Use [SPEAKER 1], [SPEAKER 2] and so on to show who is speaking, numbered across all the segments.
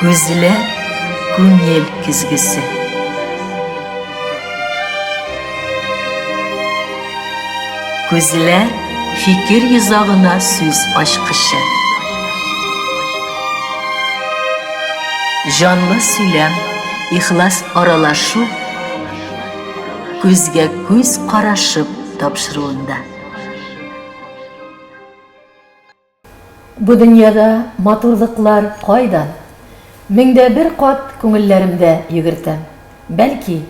[SPEAKER 1] Күзләр күңел көзгесе. Күзләр фикер йозагына сүз ачкычы. Җанлы сөйләм, ихлас аралашу күзгә күз карашып тапшыруында. Бу дөньяда матурлыклар кайдан? Меңдә бер кат күңелләремдә йөгертәм. Бәлки,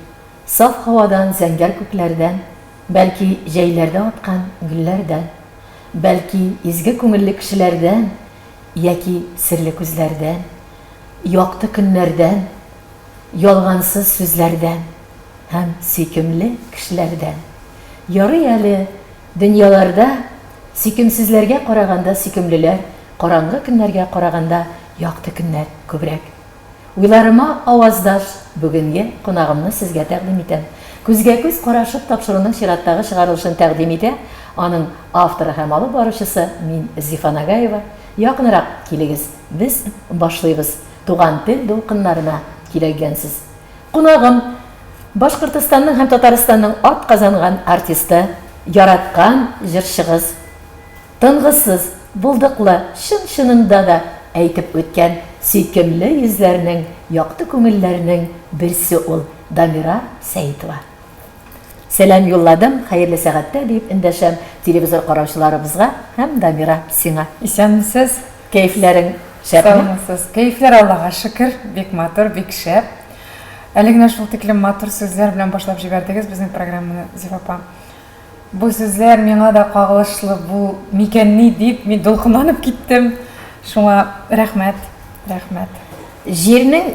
[SPEAKER 1] саф һавадан, зәңгәр күкләрдән, бәлки, җәйләрдә аткан гөлләрдән, бәлки, изге күңелле кешеләрдән яки серле күзләрдән, якты көннәрдән, ялгансыз сүзләрдән һәм сөйкемле кешеләрдән. Ярый әле, Дөньяларда сөйкемсезләргә караганда сөйкемлеләр, караңгы көннәргә караганда якты көннәр күбрәк. Уйларыма аваздаш бүгенге кунагымны сезгә тәкъдим итәм. Күзгә-күз карашып тапшыруның чираттагы чыгарылышын тәкъдим итә аның авторы һәм алып баручысы мин, Зифа Нагаева. Якынрак килегез, без башлыйбыз. Туган тел дулкыннарына киләггәнсез. Кунагым, Башкортостанның һәм Татарстанның атказанган артисты, яраткан җырчыгыз. Тынгысыз, булдыклы, чын-чынында да әйтеп үткән сөйкемле йөзләрнең, якты күңелләрнең берсе ул, Дамира Сәетова. Сәлам юлладым, хәерле сәгатьтә диеп эндәшәм телевизор караучыларыбызга һәм Дамира сиңа.
[SPEAKER 2] Исәнмесез.
[SPEAKER 1] Кәефләрең шәпме?
[SPEAKER 2] Саумысыз. Кәефләр Аллага шөкер, бик матур, бик шәп. Әле генә шул тиклем матур сүзләр белән башлап җибәрдегез безнең программаны, Зифа апа. Бу сүзләр миңа да кагылышлы бу микәнни дип, мин дулкынланып киттем. Шуңа рәхмәт, рәхмәт.
[SPEAKER 1] Җирнең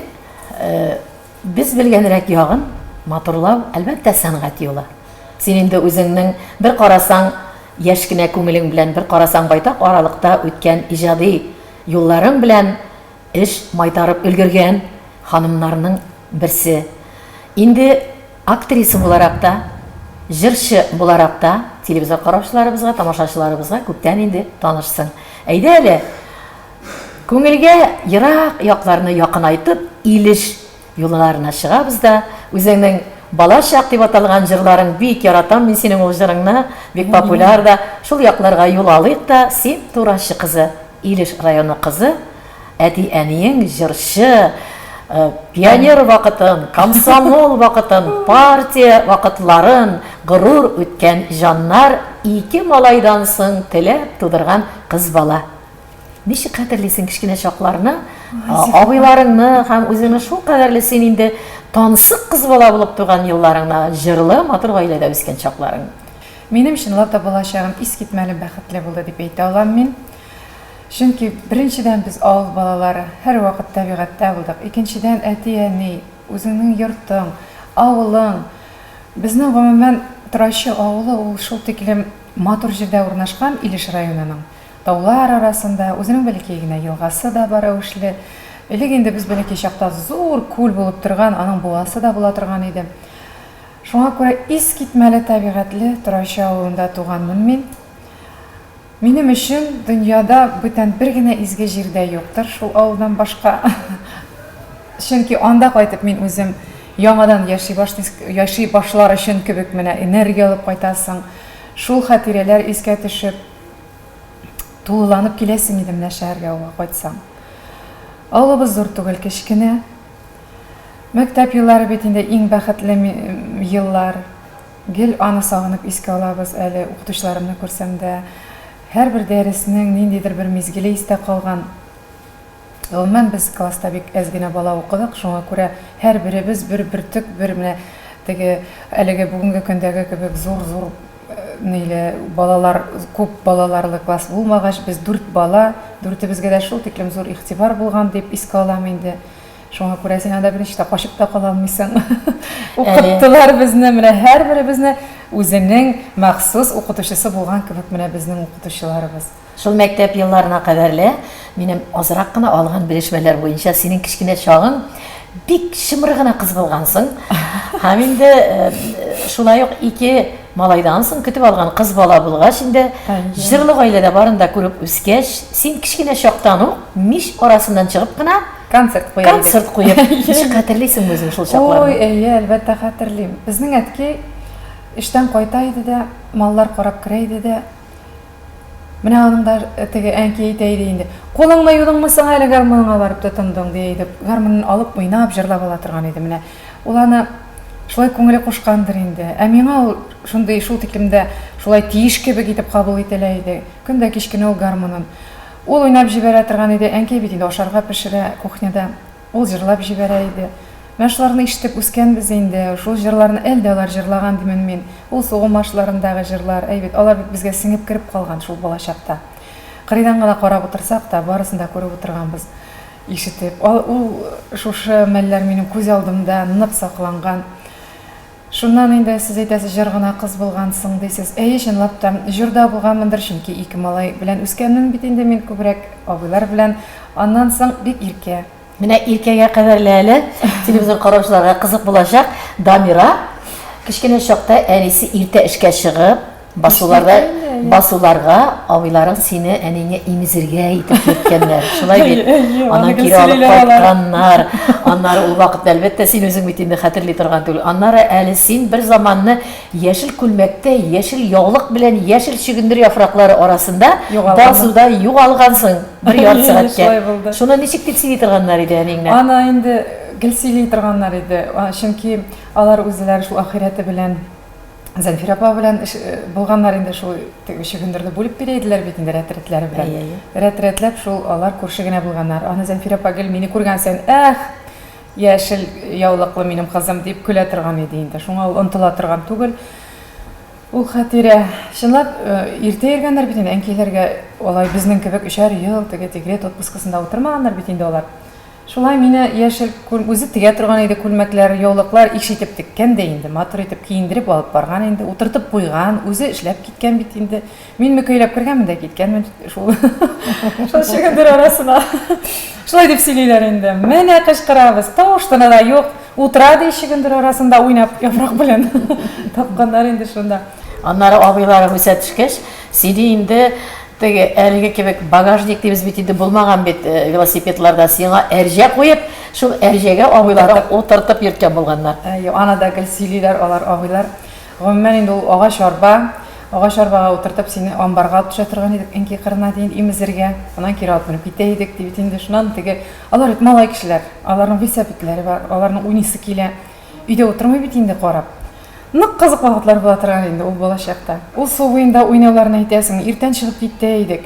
[SPEAKER 1] без белгәнрәк ягын матурлау, әлбәттә, сәнгать юлы. Син инде үзеңнең бер карасаң, яшь кенә күңелең белән, бер карасаң, байтак аралыкта үткән иҗади юлларың белән эш майтарып өлгергән ханымнарның берсе. Инде актриса буларак та, җырчы буларак та телевизор караучыларыбызга, тамашачыларыбызга күптән инде танышсың. Әйдә әле, күңелгә ерак якларны якынайтып, Илеш Юлларына чыгабыз да, үзеңнең Балачак дип аталган җырларың, бик яратам мин синең ул җырыңны, бик популяр да. Шул якларга юл алыйк та, син Турачы кызы, Илеш районы кызы, әти-әниең җырчы, пионер вакытын, комсомол вакытын, партия вакытларын горур үткән җаннар, ике малайдан соң теләп тудырган кыз бала. Ничек хәтерлисең кечкенә чакларны, абыйларыңны һәм үзеңне шулкадәрле син инде тансык кыз бала булып туган елларыңны, җырлы, матур гаиләдә үскән чакларың?
[SPEAKER 2] Минем чынлап та балачагым искитмәле бәхетле булды дип әйтә алам мин. Чөнки, беренчедән, без авыл балалары, һәрвакыт табигатьтә булдык. Икенчедән, әти-әни, үзеңнең йортың, авылың. Безнең, гомумән, Торачы авылы ул шул тиклем матур җирдә урнашкан Илеш районының. Таулар арасында, үзенең бәләкәй генә елгасы да бар рәвешле. Элек инде без бәләкәй чакта зур күл булып торган, аның буасы да була торган иде. Шуңа күрә искитмәле табигатьле Торачы авылында туганмын мин. Минем өчен дөньяда бүтән бер генә изге җир дә юктыр шул авылдан башка. Чөнки анда кайтып мин үзем яңадан яши башлый, яши башлар өчен кебек менә энергия алып кайтасың. Шул хатирәләр искә төшеп, Тулыланып киләсең иде менә шәһәргә авылга кайтсаң. Авылыбыз зур түгел, кечкенә. Мәктәп еллары бит инде иң бәхетле еллар. Гел аны сагынып искә алабыз әле, укытучыларымны күрсәм дә. Һәрбер дәреснең ниндидер бер мизгеле истә калган. Гомумән, без класста бик әз генә бала укыдык, шуңа күрә һәрберебез бер бөртек, бер менә теге әлеге бүгенге көндәге кебек зур-зур ниле балалар, күп балаларлы класс булмагач, без дүрт бала, дүртебезгә дә шул тиклем зур игътибар булган дип искә алам инде. Шуңа күрә син анда берничек тә качып та кала алмыйсың. Укыттылар безне, менә һәрберебезне үзенең махсус укытучысы булган кебек менә безнең укытучыларыбыз.
[SPEAKER 1] Шул мәктәп елларына кадәрле минем азрак кына алган белешмәләр буенча синең кечкенә чагың бик чымыр гына кыз булгансың. Һәм инде шулай ук ике малайдан соң көтеп алган кыз бала булгач инде, җырлы гаиләдә барын да күреп үскәч, син кечкенә чактан ук мич арасыннан чыгып кына
[SPEAKER 2] концерт куя идек.
[SPEAKER 1] Концерт куеп. Ничек хәтерлисеңме үзең шул чакларны?
[SPEAKER 2] Ой, әйе, әлбәттә хәтерлим. Безнең әткәй эштән кайта иде дә, маллар карап керә иде дә, Менә аның да теге әнки әйтә иде инде. Кулыңны юдыңмы соң әле гармуныңа барып тотындың, дия иде. Гармунын алып уйнап, җырлап ала торган иде менә. Ул аны шулай күңеле кушкандыр инде. Ә миңа ул шундый шул тиклем дә шулай тиеш кебек итеп кабул ителә иде. Көн дә кич кенә ул гармунын. Ул уйнап җибәрә торган иде. Әнкәй бит инде ашарга пешерә кухняда. Ул җырлап җибәрә иде. Менә шуларны ишетеп үскәнбез инде. Шул җырларны әле дә алар җырлаган димен мин. Ул сугым ашларындагы җырлар, әй бит, алар бит безгә сеңеп кереп калган шул балачакта. Кырыйдан гына карап утырсак та, барысын да күреп утырганбыз, ишетеп. Ул шушы мәлләр минем күз алдымда нык сакланган. Шуннан инде сез әйтәсез, җор гына кыз булгансың, дисез. Әйе, чынлап та, җор да булганмындыр, чөнки ике малай белән үскәнмен бит инде мин күбрәк, абыйлар белән. Аннан соң бик иркә.
[SPEAKER 1] Менә иркәгә кадәрле әле телевизор караучыларга кызык булачак. Дамира кечкенә чакта әнисе иртә эшкә чыгып, Басуларда басуларга абыйларың сине әниңә имезергә итеп йөрткәннәр. Шулай бит. Аннан кире алып кайтканнар. Аннары ул вакытта әлбәттә син үзең бит инде хәтерли торган түгел. Аннары әле син бер заманны яшел күлмәктә, яшел яулык белән яшел чөгендер яфраклары арасында басуда югалгансың бер ярты сәгатькә. Шуны ничек дип сөйли торганнар иде әниеңнән?
[SPEAKER 2] Аны инде гел сөйли торганнар иде. Чөнки алар үзләре шул ахирәте белән Зәнфир апа белән булганнар инде шул теге чөгендерне бүлеп бирә иделәр бит инде рәт-рәтләре белән. Рәт-рәтләп шул алар күрше генә булганнар. Аны Зәнфир апа гел мине күргән саен, эх, яшел яулыклы минем кызым дип көлә торган иде инде. Шуңа ул онтыла торган түгел. Ул хатирә. Чынлап, иртә йөргәннәр бит инде әнкәйләргә алай безнең кебек өчәр ел теге декрет отпускасында утырмаганнар бит инде алар. Шулай мине яшел күл үзе тегә торган иде күлмәкләр, яулыклар иш итеп теккән дә инде, матур итеп киендереп алып барган инде, утыртып куйган, үзе эшләп киткән бит инде. Мин мөкәйләп кергәнмен дә киткәнмен шул шул чөгендер арасына. Шулай дип сөйлиләр инде. Менә кычкырабыз, тавыш-тыны да юк, утыра ди чөгендер арасында уйнап яфрак белән. Тапканнар инде шунда.
[SPEAKER 1] Аннары абыйларың үсә төшкәч, сине инде Теге әлеге кебек багажник дибез бит инде булмаган бит э, велосипедларда сиңа әрҗә куеп, шул әрҗәгә абыйлары утыртып йөрткән булганнар.
[SPEAKER 2] Әйе, аны да гел сөйлиләр алар абыйлар. Гомумән инде ул агач арба, агач арбага утыртып сине амбарга алып төшә торган идек, әнкәй кырына дин имезергә. Аннан кире алып менеп китә идек ди бит инде. Шуннан теге алар бит малай кешеләр, аларның велосипедләре бар, аларның уйныйсы килә. Өйдә утырмый бит инде карап. Нык кызык вакытлар була торган инде ул балачакта. Ул су буенда уйнауларны әйтәсең, иртән чыгып китә идек.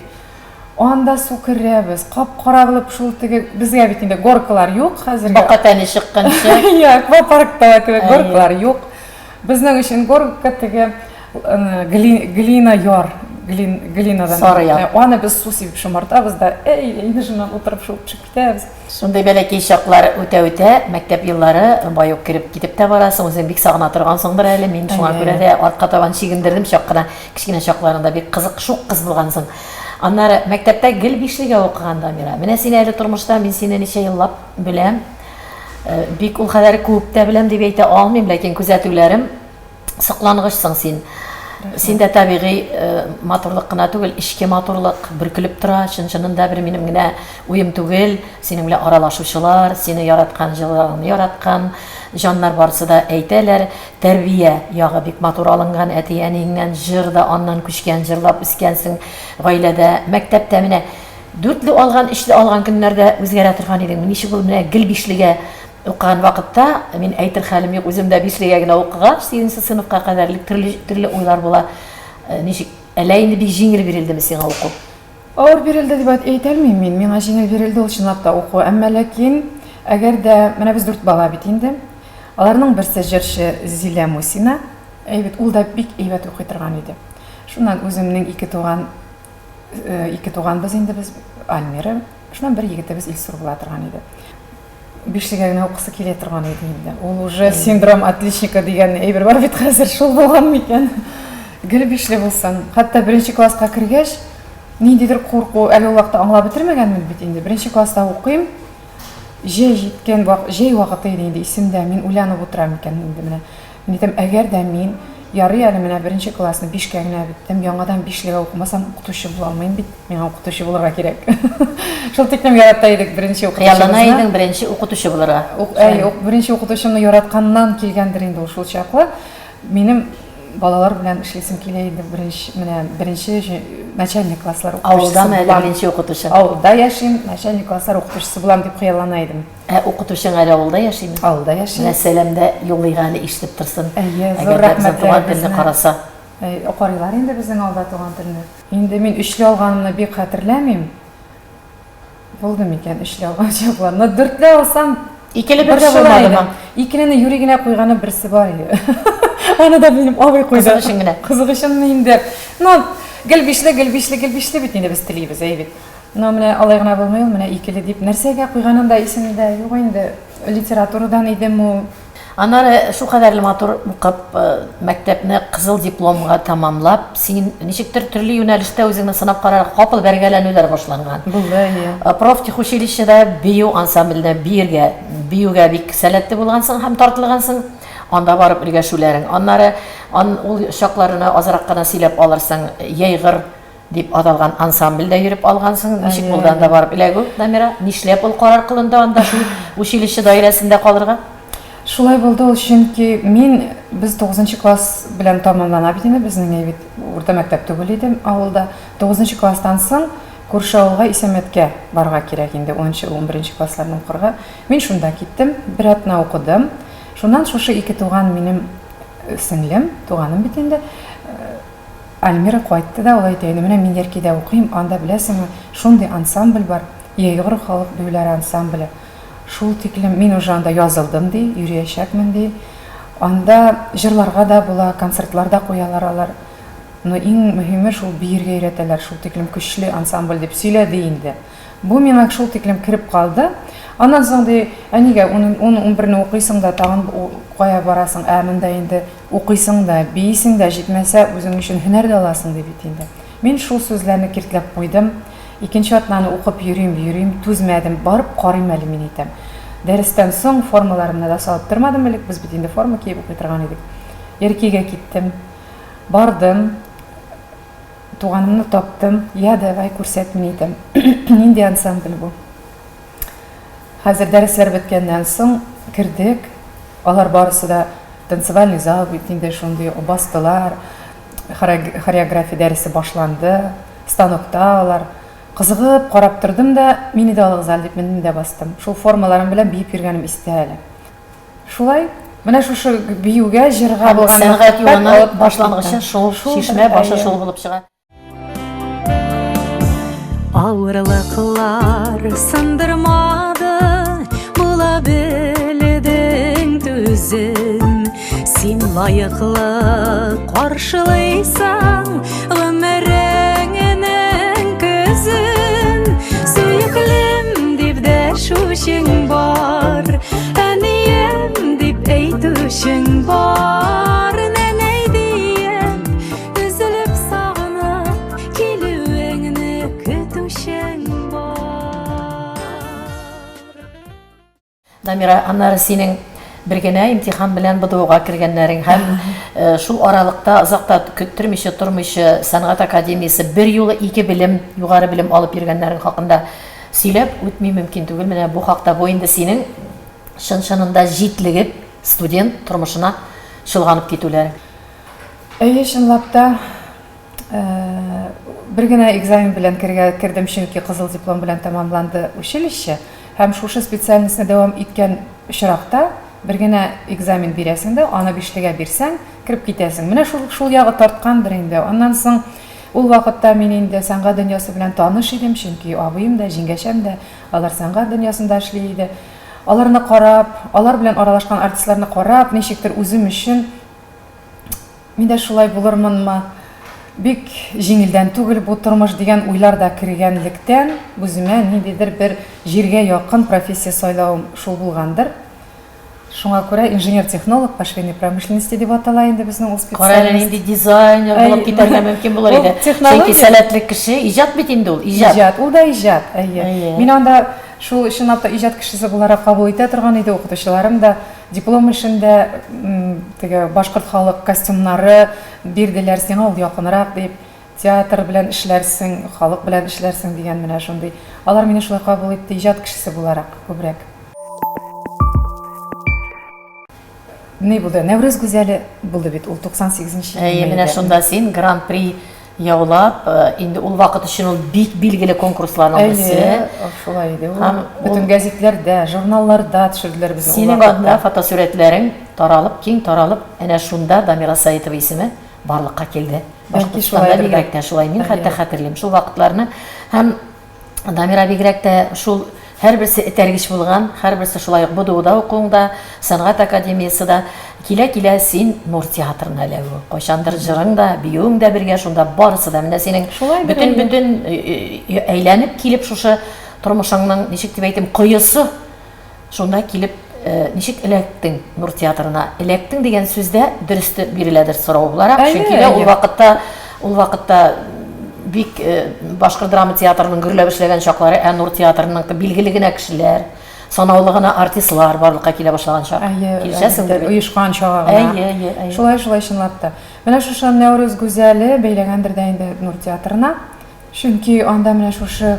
[SPEAKER 2] Анда су керәбез, кап-кара булып шул теге безгә бит инде горкалар юк хәзергә.
[SPEAKER 1] Бака тәне чыкканчы.
[SPEAKER 2] Иә, аквапаркта кебек горкалар юк. Безнең өчен горка теге глина яр, глинадан.
[SPEAKER 1] Сары яр.
[SPEAKER 2] Аны без су сибеп шомартабыз да, әй, инде шуннан утырып шуып төшеп китәбез.
[SPEAKER 1] Шундый бәләкәй чаклар үтә-үтә, мәктәп еллары бай ук кереп китеп тә барасың, үзең бик сагына торгансыңдыр әле. Мин шуңа күрә дә артка табан чигендердем чак кына. Кечкенә чакларыңда бик кызык, шук кыз булгансың. Аннары мәктәптә гел бишлегә укыган Дамира. Менә син әле тормышта, мин сине ничә еллап беләм. Э, бик ул кадәр күп тә беләм дип әйтә алмыйм, ләкин күзәтүләрем Соклангычсың син. Синдә табигый э, матурлык кына түгел, эчке матурлык бөркелеп тора. Чын-чынында бер минем генә уем түгел. Синең белән аралашучылар, сине яраткан, җылылыгыңны яраткан җаннар барысы да әйтәләр. Тәрбия ягы бик матур алынган әти-әниеңнән, җыр да аннан күчкән, җырлап үскәнсең гаиләдә, мәктәптә менә дүртле алган, өчле алган көннәрдә үзгәрә торган идең. Ничек ул менә гел бишлегә Укыган вакытта, мин әйтер хәлем юк, үзем дә бишлегә генә укыгач, сигезенче сыйныфка кадәрлек төрле, төрле уйлар була. Э, ничек, әллә инде бик җиңел бирелдеме сиңа уку?
[SPEAKER 2] Авыр бирелде дип әйтә алмыйм мин. Миңа җиңел бирелде ул чынлап та уку. Әмма ләкин, әгәр дә, менә без дүрт бала бит инде. Аларның берсе җырчы Зилә Мусина. Әйбәт, ул да бик әйбәт укый торган иде. Шуннан үземнең ике туган, э, ике туганбыз инде без, Альмира, шуннан бер егетебез Илсур була торган иде. Бишлегә генә укысы килә торган иде инде. Ул уже синдром отличника дигән әйбер бар бит хәзер, шул булган микән? Гел бишле булсын. Хәтта беренче класска кергәч, ниндидер курку, әле ул вакытта аңлап бетермәгәнмен бит инде. Беренче класста укыйм. Җәй җиткән вак, җәй вакыты иде инде исемдә. Мин уйланып утырам икән инде менә. Мин әйтәм, әгәр дә мин Ярый әле менә беренче классны бишкә генә беттем. Яңадан бишлегә укымасам, укытучы була алмыйм бит. Миңа укытучы булырга кирәк. Шул тиклем ярата идек беренче
[SPEAKER 1] укытучыбызны. Хыяллана идең беренче укытучы булырга.
[SPEAKER 2] Әй, беренче укытучымны яратканнан килгәндер инде ул шул чаклы. Минем балалар белән эшлисем килә иде беренче, менә беренче начальный класслар укытучысы.
[SPEAKER 1] Авылдамы әле беренче укытучы?
[SPEAKER 2] Авылда яшим, начальный класслар укытучысы булам дип хыяллана идем.
[SPEAKER 1] Ә укытучың әле авылда яшиме?
[SPEAKER 2] Авылда яши.
[SPEAKER 1] Менә сәлам дә юллыйк әле, ишетеп торсын.
[SPEAKER 2] Әйе, зур рәхмәт.
[SPEAKER 1] Туган телне караса.
[SPEAKER 2] Әйе, карыйлар инде безнең авылда туган телне. Инде мин өчле алганымны бик хәтерләмим. Булды микән өчле алган чаклар? Но дүртле алсам,
[SPEAKER 1] Икеле бер дә булмадымы?
[SPEAKER 2] Икелене юри генә куйганы берсе бар иде. Аны да минем абый куйды.
[SPEAKER 1] Кызык өчен генә.
[SPEAKER 2] Кызык өченме инде. Ну, гел бишле, гел бишле, гел бишле бит инде без телибез, әйе бит. Но менә алай гына булмый ул, менә икеле дип нәрсәгә куйганын да исемдә юк инде. Литературадан идем ул.
[SPEAKER 1] Аннары шулкадәрле матур укып, мәктәпне кызыл дипломга тәмамлап, син ничектер төрле юнәлештә үзеңне сынап карарга капыл бәргәләнүләр башланган.
[SPEAKER 2] Булды, әйе.
[SPEAKER 1] Профтехучилищеда бию ансамблендә биергә, биюгә бик сәләтле булгансың һәм тартылгансың. Анда барып өлгәшүләрең. Аннары ул чакларны азрак кына сөйләп алырсың. Яйгыр Дип аталган ансамбльдә йөреп алгансың. Ничек булды анда барып эләгү, Дамира? Нишләп ул карар кылынды анда шул училище даирәсендә калырга?
[SPEAKER 2] Шулай булды ул, чөнки мин, без тугызынчы класс белән тәмамлана бит инде безнең әй бит, урта мәктәп түгел иде авылда. Тугызынчы класстан соң күрше авылга Исәмәткә барырга кирәк инде, унынчы, унберенче классларны укырга. Мин шунда киттем, бер атна укыдым. Шуннан шушы ике туган минем сеңлем, туганым бит инде, Альмира кайтты да, ул әйтә инде, менә мин Яркидә укыйм, анда, беләсеңме, шундый ансамбль бар, Йәйгор халык биюләре ансамбле. Шул тиклем, мин уже анда язылдым, ди, йөриячәкмен, ди. Анда җырларга да була, концертлар да куялар алар. Но иң мөһиме шул биергә өйрәтәләр, шул тиклем көчле ансамбль дип сөйләде инде. Бу миңа шул тиклем кереп калды. Аннан соң, ди, ә нигә ун-унберне укыйсың да, тагын кая барасың, ә монда инде Укыйсың да, биисең дә, җитмәсә, үзең өчен һөнәр дә аласың, ди бит инде. Мин шул сүзләрне киртләп куйдым. Икенче атнаны укып йөрим, йөрим, түзмәдем, барып карыйм әле, мин әйтәм. Дәрестән соң формаларымны да салып тормадым элек, без бит инде форма киеп укый торган идек. Яркәйгә киттем. Бардым, туганымны таптым. Я, давай, күрсәт, мин әйтәм. Нинди ансамбль бу? Хәзер дәресләр беткәннән соң кердек. Алар барысы да танцевальный зал бит инде шундый бастылар. Хореография дәресе башланды. Станокта алар. Кызыгып карап тордым да, мине дә алыгыз әле дип мендем дә бастым. Шул формаларым белән биеп йөргәнем истә әле. Шулай. Менә шушы биюгә, җырга булган
[SPEAKER 1] сәнгать юлының башлангычы шул, чишмә башы шул булып чыга.
[SPEAKER 3] Авырлыклар сындырмады, була белдең түзем. Син лаеклы каршылыйсың гомереңнең көзен. Сөеклем дип дәшүчең бар, әнием дип әйтүчең бар. Нәнәй диеп Өзелеп сагынып килүеңне көтүчең бар.
[SPEAKER 1] Дамира, аннары синең бер генә имтихан белән БДУга кергәннәрең һәм э, шул аралыкта озак та көттермичә тормыйча сәнгать академиясе бер юлы ике белем, югары белем алып йөргәннәрең хакында сөйләп үтми мөмкин түгел. Менә бу хакта бу инде синең чын-чынында җитлегеп студент тормышына чолганып китүләрең.
[SPEAKER 2] Әйе, чынлап та, бер генә экзамен белән кергә кердем, чөнки кызыл диплом белән тәмамланды училище. Һәм шушы специальностьны дәвам иткән очракта бер генә экзамен бирәсең дә, аны бишлегә бирсәң, кереп китәсең. Менә шул, шул ягы тарткандыр инде. Аннан соң ул вакытта мин инде сәнгать дөньясы белән таныш идем, чөнки абыем да, җиңгәчәм дә, алар сәнгать дөньясында эшли иде. Аларны карап, алар белән аралашкан артистларны карап, ничектер үзем өчен Мин дә шулай булырмынмы? Бик җиңелдән түгел бу тормыш дигән уйлар да кергәнлектән, үземә ниндидер бер җиргә якын профессия сайлавым шул булгандыр. Шуңа күрә инженер-технолог по швейной промышленности дип атала инде безнең ул
[SPEAKER 1] Кара әле,
[SPEAKER 2] специальность.
[SPEAKER 1] нинди дизайнер булып китәргә мөмкин булыр иде. Чөнки сәләтле кеше, иҗат бит инде ул, иҗат.
[SPEAKER 2] Иҗат, ул да иҗат, әйе. Мин анда. шул чынлап та иҗат кешесе буларак кабул итә торган иде укытучыларым да. Диплом эшендә теге башкорт халык костюмнары бирделәр, сиңа ул якынрак дип, театр белән эшләрсең, халык белән эшләрсең дигән менә шундый. Алар мине шулай кабул итте, иҗат кешесе буларак күбрәк. Ни булды? Нәүрүз гүзәле булды бит ул 98 нче
[SPEAKER 1] елны. Әйе, менә шунда син гран-при яулап, э, инде ул вакыт өчен ул бик билгеле конкурсларның берсе.
[SPEAKER 2] Әйе, шулай иде ул. Һәм бөтен гәзитләрдә, журналларда төшерделәр безне.
[SPEAKER 1] Синең анда фотосурәтләрең таралып, киң таралып, әнә шунда Дамира Саитова исеме барлыкка килде. Башкортстанда бигрәк тә шулай. Мин хәтта хәтерлим шул вакытларны. Һәм Дамира бигрәк тә шул һәрберсе этәргеч булган, һәрберсе шулай ук БДУда укуың да, сәнгать академиясе дә. Килә-килә син Нур театрына эләгү. Кайчандыр җырың да, биюең дә бергә, шунда барысы да. Менә синең бөтен-бөтен әйләнеп килеп шушы тормышыңның, ничек дип әйтим, коесы Шунда килеп, ничек эләктең Нур театрына? Эләктең дигән сүз дә дөрес биреләдер сорау буларак, чөнки дә ул вакытта, ул вакытта бик башкорт драма театрының гөрләп эшләгән чаклары, ә Нур театрының билгеле генә кешеләр, санаулы гына артистлар барлыкка килә башлаган чак.
[SPEAKER 2] Килешәсеңдер бит? Оешкан чагы гына.
[SPEAKER 1] Әйе, әйе, әйе.
[SPEAKER 2] Шулай, шулай чынлап та. Менә шушы Нәүрүз гүзәле бәйләгәндер дә инде Нур театрына. Чөнки анда менә шушы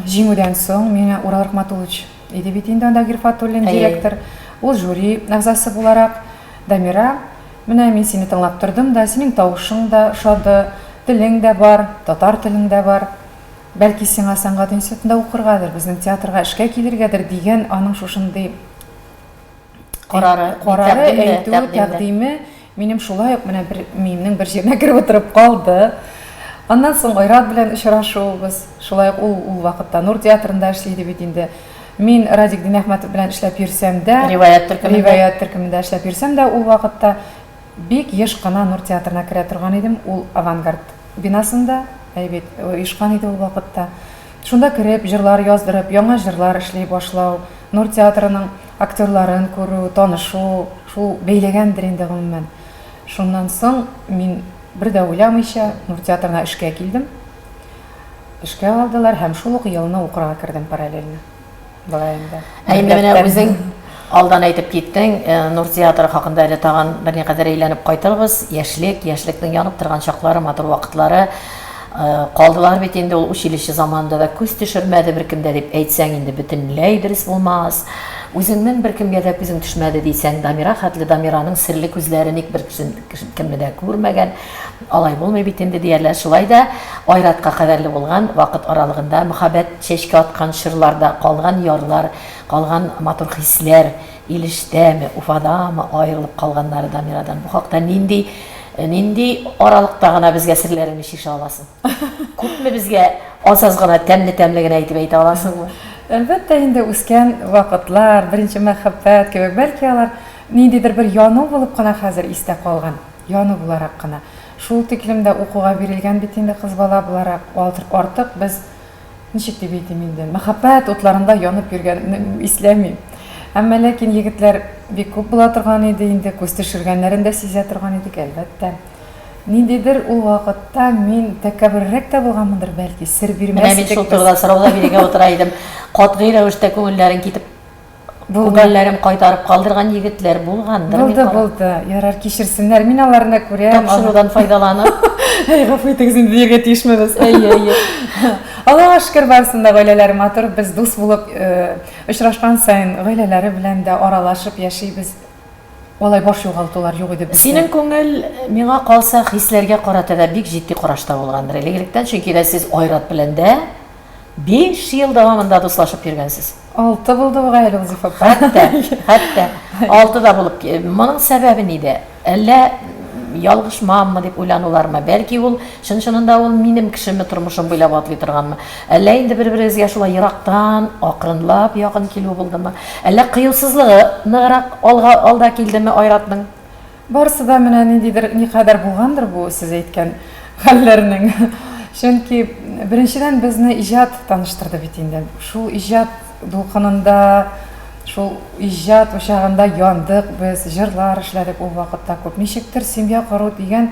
[SPEAKER 2] җиңүдән соң миңа Урал Рахматуллович иде бит инде анда Гирфатуллин директор. Ул жюри әгъзасы буларак, Дамира, менә мин сине тыңлап тордым да, синең тавышың да ошады, телең дә бар, татар телең дә бар. Бәлки сиңа сәнгать институтында укыргадыр, безнең театрга эшкә килергәдер дигән аның шушындый
[SPEAKER 1] карары,
[SPEAKER 2] карары әйтү, тәкъдиме минем шулай ук менә бер миемнең бер җиренә кереп утырып калды. Аннан соң Айрат белән очрашуыбыз, шулай ук ул ул вакытта Нур театрында эшли иде бит инде. Мин Радик Динәхмәтов белән эшләп йөрсәм дә,
[SPEAKER 1] Риваять төркемендә,
[SPEAKER 2] Риваять төркемендә эшләп йөрсәм дә, ул вакытта бик еш кына Нур театрына керә торган идем. Ул Авангард бинасында, әй бит, оешкан иде ул вакытта. Шунда кереп, җырлар яздырып, яңа җырлар эшли башлау, Нур театрының актерларын күрү, танышу, шул бәйләгәндер инде гомумән. Шуннан соң мин бер дә уйламыйча Нур театрына эшкә килдем. Эшкә алдылар һәм шул ук елны укырга кердем параллельно. Болай инде.
[SPEAKER 1] Ә инде менә үзең алдан әйтеп киттең, э, Нур театры хакында әле тагын берникадәр әйләнеп кайтырбыз. Яшьлек, яшьлекнең янып торган чаклары, матур вакытлары э, калдылар бит инде ул училище заманында да күз төшермәде беркем дә дип әйтсәң инде бөтенләй дөрес булмас. Үзеңнең беркемгә дә күзең төшмәде дисәң, Дамира хәтле Дамираның серле күзләре ник бер кемне дә күрмәгән. Алай булмый бит инде диярләр. Шулай да Айратка кадәрле булган вакыт аралыгында мөхәббәт чәчкә аткан чорларда калган ярлар, калган матур хисләр Илештәме, Уфадамы аерылып калганнары Дамирадан. Бу хакта нинди нинди аралыкта гына безгә серләреңне чишә аласың? Күпме безгә аз-аз гына тәмле-тәмле генә итеп әйтә аласыңмы?
[SPEAKER 2] Әлбәттә инде үскән вакытлар, беренче мәхәббәт кебек, бәлки алар ниндидер бер яну булып кына хәзер истә калган. Яну буларак кына. Шул тиклем дә укуга бирелгән бит инде кыз бала буларак, артык без, ничек дип әйтим инде, мәхәббәт утларында янып йөргәнне исләмим. Әмма ләкин егетләр бик күп була торган иде инде, күз төшергәннәрен дә сизә торган идек, әлбәттә. Ниндидер ул вакытта мин тәкәбберрәк тә булганмындыр, бәлки, сер бирмәс
[SPEAKER 1] Менә мин шул турыда сорау да бирергә утыра идем. Катгый рәвештә күңелләрең китеп Күңелләрен кайтарып калдырган егетләр булгандыр.
[SPEAKER 2] Булды, булды. Ярар, кичерсеннәр. Мин аларны күрәм.
[SPEAKER 1] Тапшырудан файдаланып.
[SPEAKER 2] Әй, гафу итегез инде дияргә тиешмебез.
[SPEAKER 1] Әйе, әйе.
[SPEAKER 2] Аллага шөкер, барысын да гаиләләре матур. Без дус булып, э, очрашкан саен гаиләләре белән дә аралашып яшибез. Алай баш югалтулар юк иде бездә.
[SPEAKER 1] Синең күңел, миңа калса, хисләргә карата да бик җитди карашта булгандыр элек-электән, чөнки дә сез Айрат белән дә 5 ел дәвамында дуслашып йөргәнсез.
[SPEAKER 2] Алты булды бугай әле ул, Зифа
[SPEAKER 1] апа. Хәтта, хәтта алты да булып. Моның сәбәбе нидә? Әллә ялгышмаммы дип уйланулармы? Бәлки ул чын-чынында ул минем кешеме, тормышым буйлап атлый торганмы? Әллә инде бер-берегезгә шулай ерактан, акрынлап якын килү булдымы? Әллә кыюсызлыгы ныграк алга алда килдеме Айратның?
[SPEAKER 2] Барысы да менә ниндидер никадәр булгандыр бу сез әйткән хәлләрнең. Чөнки, беренчедән, безне иҗат таныштырды бит инде. Шул иҗат дулкынында, шул иҗат учагында яндык без, җырлар эшләдек ул вакытта күп. Ничектер семья кору дигән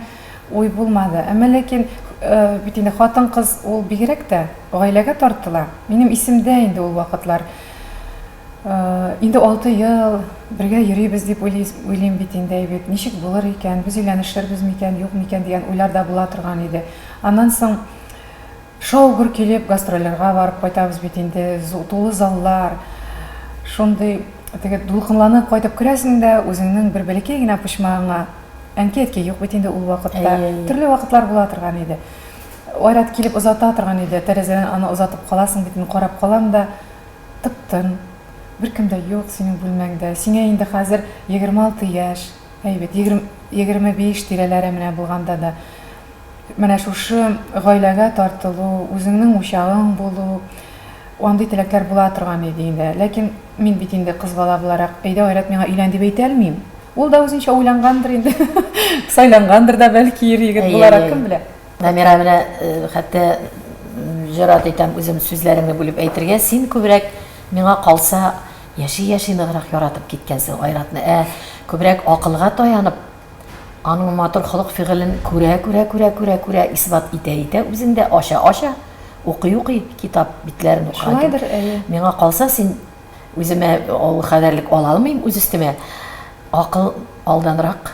[SPEAKER 2] уй булмады. Әмма ләкин Бит инде хатын-кыз ул бигрәк тә гаиләгә тартыла. Минем исемдә инде ул вакытлар. Инде 6 ел бергә йөрибез дип уйлыйм бит инде, әйбәт. Ничек булыр икән, без өйләнешербез микән, юк микән дигән уйлар да була торган иде. Аннан соң шау-гөр килеп гастрольләргә барып кайтабыз бит инде, тулы заллар. Шундый теге дулкынланып кайтып керәсең дә, үзеңнең бер бәләкәй генә почмагыңа. Әнкәй-әткәй юк бит инде ул вакытта. Төрле вакытлар була торган иде. Айрат килеп озата торган иде. Тәрәзәдән аны озатып каласың бит, мин карап калам да, тып-тын. Беркем дә юк синең бүлмәңдә. Сиңа инде хәзер 26 яшь. Әйбәт, 25 тирәләре менә булганда да. Менә шушы гаиләгә тартылу, үзеңнең учагың булу, андый теләкләр була торган иде инде. Ләкин мин бит инде кыз бала буларак, әйдә, Айрат, миңа өйлән дип әйтә алмыйм. Ул да үзенчә уйлангандыр инде. Сайлангандыр да бәлки ир егет буларак, кем белә.
[SPEAKER 1] Дамира, менә э, хәтта җөрьәт итәм үзем сүзләреңне бүлеп әйтергә, син күбрәк миңа калса яши-яши ныграк яратып киткәнсең Айратны. Ә күбрәк акылга таянып, аның матур холык-фигылен күрә-күрә, күрә-күрә, күрә исбат итә-итә үзеңдә ача-ача, укый-укый китап битләрен укыган.
[SPEAKER 2] Шулайдыр, әйе.
[SPEAKER 1] Миңа калса, син Үземә ул кадәрлек ала алмыйм үз өстемә. Акыл алданрак,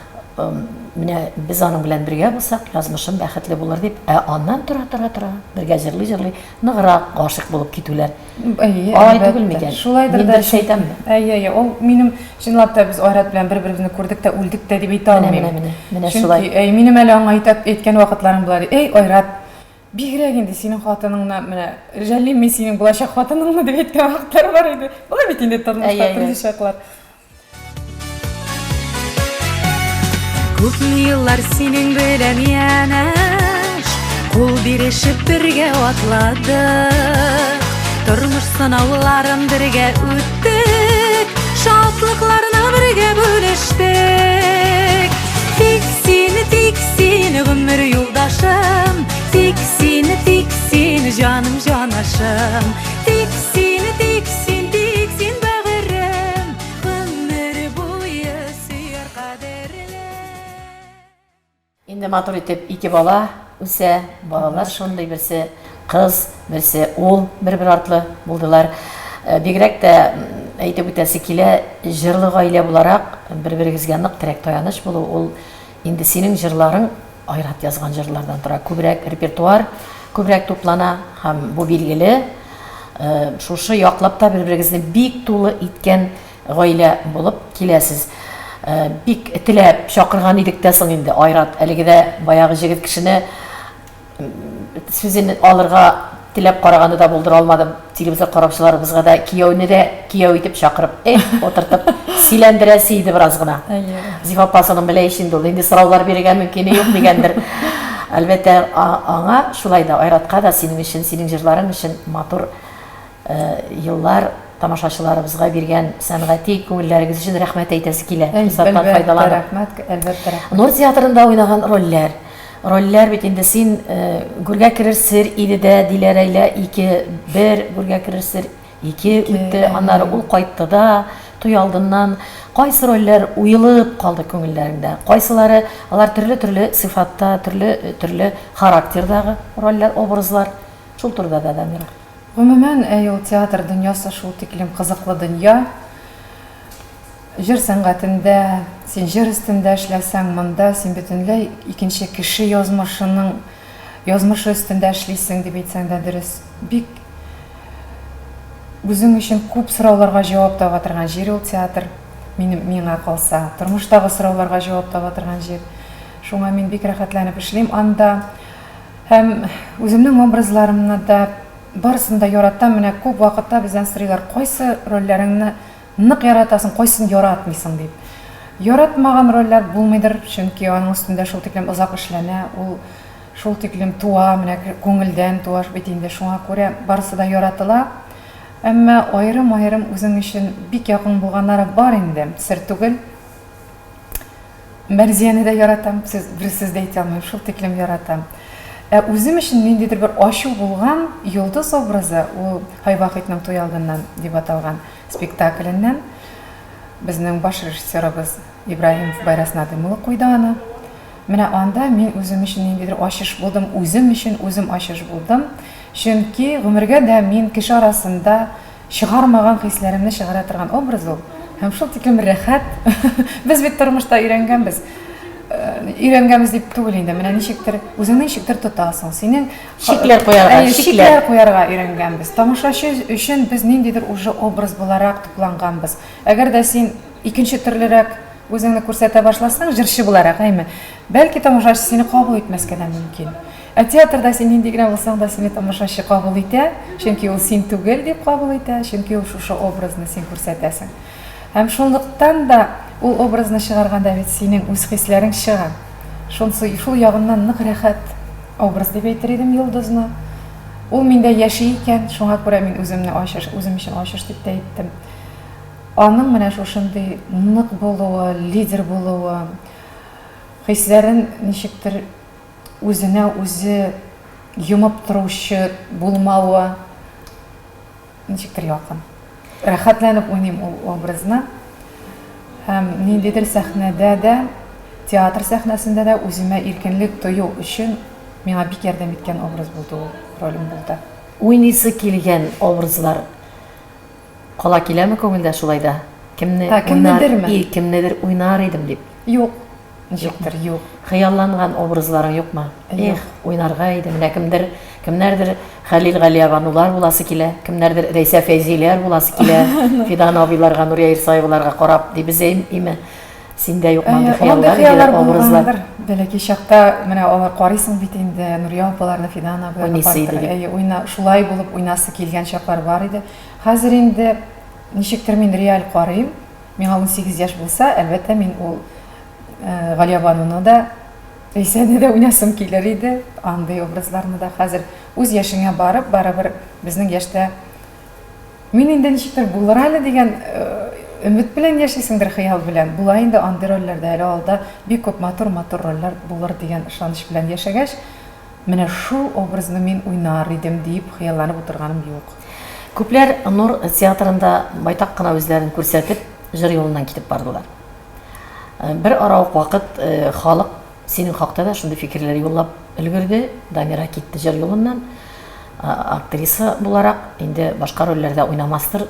[SPEAKER 1] менә без аның белән бергә булсак, язмышым бәхетле булыр дип, ә аннан тора-тора-тора, бергә җырлый-җырлый, ныграк гашыйк булып китүләр.
[SPEAKER 2] Әйе,
[SPEAKER 1] Алай түгел микән?
[SPEAKER 2] Шулайдыр
[SPEAKER 1] да. Мин дөрес әйтәмме?
[SPEAKER 2] Әйе, әйе. Ул минем, чынлап та, без Айрат белән бер-беребезне күрдек тә, үлдек тә дип әйтә алмыйм.
[SPEAKER 1] Менә, менә, менә шулай.
[SPEAKER 2] Чөнки, әй, минем әле аңа әйткән вакытларым була. Эй, Айрат, Бигрәк инде синең хатыныңны, менә жәллим мин синең булачак хатыныңны дип әйткән вакытлар бар иде. Була бит инде тормышта төрле чаклар.
[SPEAKER 3] Күпме еллар синең белән янәш, кул бирешеп бергә атладык. Тормыш сынауларын бергә үттек, шатлыкларны бергә бүлештек. Тик син, тик син, гомер юлдашым, тик син, тик син, җаным җанашым. Тик син, тик син, тик син, бәгырем, гомер буе сөяр кадерле.
[SPEAKER 1] Инде матур итеп ике бала үсә, балалар шундый, берсе кыз, берсе ул, бер-бер артлы булдылар. Бигрәк тә әйтеп үтәсе килә, җырлы гаилә буларак, бер-берегезгә нык терәк-таяныч булу, ул инде синең җырларың Айрат язган җырлардан тора. Күбрәк репертуар күбрәк туплана һәм бу билгеле. Шушы яклап та бер-берегезне бик тулы иткән гаилә булып киләсез. Бик теләп чакырган идек тә соң инде Айрат, әлеге дә баягы җегет кешене Сүзен алырга теләп караганны да булдыра алмадым. Телевизор караучыларыбызга да кияүне дә кияү итеп чакырып, эх, утыртып сөйләндерәсе иде бераз гына. Зифа апасының белә ич инде ул, нинди сораулар бирергә мөмкине юк дигәндер. Әлбәттә, аңа шулай да Айратка да синең өчен, синең җырларың өчен матур еллар тамашачыларыбызга биргән сәнгати күңелләрегез өчен рәхмәт әйтәсе килә.
[SPEAKER 2] Форсаттан файдаланып. Рәхмәт, әлбәттә рәхмәт.
[SPEAKER 1] Нур театрында уйнаган рольләр. Рольләр бит инде син гүргә керер сер иде дә, Диләрә илә ике, бер гүргә керер сер ике үтте. Аннары ул кайтты да, туй алдыннан кайсы рольләр уелып калды күңелләреңдә? Кайсылары алар төрле-төрле сыйфатта, төрле-төрле характердагы рольләр, образлар. Шул турыда да, Дамира.
[SPEAKER 2] Гомумән, әй ул театр дөньясы шул тиклем кызыклы дөнья. Җыр сәнгатендә син җыр өстендә эшләсәң, монда син бөтенләй икенче кеше язмышының язмышы өстендә эшлисең дип әйтсәң дә дөрес. Бик үзең өчен күп сорауларга җавап таба торган җир ул театр. Минем миңа калса, тормыштагы сорауларга җавап таба торган җир. Шуңа мин бик рәхәтләнеп эшлим анда. Һәм үземнең образларымны да барысын да яратам. Менә күп вакытта бездән сорыйлар, кайсы рольләреңне нык яратасың, кайсын яратмыйсың дип. Яратмаган рольләр булмыйдыр, чөнки аның өстендә шул тиклем озак эшләнә, ул шул тиклем туа, менә күңелдән туа бит инде. Шуңа күрә барысы да яратыла. Әмма аерым-аерым үзең өчен бик якын булганнары бар инде, сер түгел. Мәрзияне дә яратам, сүз, бер сүз дә әйтә алмыйм, шул тиклем яратам. Ә үзем өчен ниндидер бер ачу булган йолдыз образы, ул Һай Вахитның туй алдыннан дип аталган Менә анда мин үзем өчен ниндидер ачыш булдым, үзем өчен үзем ачыш булдым. Чөнки гомергә дә мин кеше арасында чыгармаган хисләремне чыгара торган образ ул. Һәм шул тиклем рәхәт. Без бит тормышта өйрәнгәнбез. Э, өйрәнгәнбез дип түгел инде. Менә ничектер үзеңне ничектер тотасың. Синең
[SPEAKER 1] шикләр куярга,
[SPEAKER 2] шикләр куярга өйрәнгәнбез. Тамашачы өчен без ниндидер уже образ буларак тупланганбыз. Әгәр дә син икенче төрлерәк үзеңне күрсәтә башласаң, җырчы буларак, әйме, бәлки тамашачы сине кабул итмәскә дә мөмкин. Ә театрда син нинди генә булсаң да, сине тамашачы кабул итә, чөнки ул син түгел дип кабул итә, чөнки ул шушы образны син күрсәтәсең. Һәм шунлыктан да ул образны чыгарганда бит синең үз хисләрең чыга. Шунсы, шул ягыннан нык рәхәт образ дип әйтер идем Йолдызны. Ул миндә яши икән, шуңа күрә мин үземне ачыш, үзем өчен ачыш дип тә әйттем. Аның менә шушындый нык булуы, лидер булуы, хисләрен ничектер үзенә үзе йомып торучы булмавы ничектер якын. Рәхәтләнеп уйныйм ул образны. Һәм ниндидер сәхнәдә дә, театр сәхнәсендә дә үземә иркенлек тою өчен миңа бик ярдәм иткән образ булды ул, ролем булды.
[SPEAKER 1] Уйныйсы килгән образлар Кала киләме күңелдә шулай да? Кемне
[SPEAKER 2] Ә, кемнедерме?
[SPEAKER 1] уйнар, и, кемнедер уйнар идем дип.
[SPEAKER 2] Юк. Ничектер, юк.
[SPEAKER 1] Хыялланган образларың юкмы?
[SPEAKER 2] Юк.
[SPEAKER 1] Эх, уйнарга иде. Менә кемдер, кемнәрдер Хәлил Галиябанулар буласы килә, кемнәрдер Рәйсә Фәйзиләр буласы килә. Фидан абыйларга, Нурия Ирсаеваларга карап дибез име? Синдә юкмы андый
[SPEAKER 2] Әйе, андый
[SPEAKER 1] хыяллар,
[SPEAKER 2] хыяллар
[SPEAKER 1] образлар?
[SPEAKER 2] булгандыр. Бәләкәй чакта менә алар карыйсың бит инде, Нурия апаларны, Фидан абыйларны
[SPEAKER 1] Уйныйсы иде
[SPEAKER 2] карап.
[SPEAKER 1] дип.
[SPEAKER 2] Әйе, уйна, шулай булып уйнасы килгән чаклар бар иде. Хәзер инде ничектер мин реаль карыйм. Миңа 18 яшь булса, әлбәттә, мин ул Галиябануны да, Рәйсәне дә уйнасым килер иде. Андый образларны да хәзер үз яшеңә барып, барыбер безнең яшьтә мин инде ничектер булыр әле дигән өмет белән яшисеңдер, хыял белән. Була инде андый рольләрдә әле алда бик күп матур-матур рольләр булыр дигән ышаныч белән яшәгәч, Менә шул образны мин уйнар идем, диеп хыялланып утырганым юк.
[SPEAKER 1] Күпләр Нур театрында байтак кына үзләрен күрсәтеп, җыр юлыннан китеп бардылар. Бер ара ук вакыт халык синең хакта да шундый фикерләр юллап өлгерде, Дамира китте җыр юлыннан, актриса буларак, инде башка рольләрдә уйнамастыр,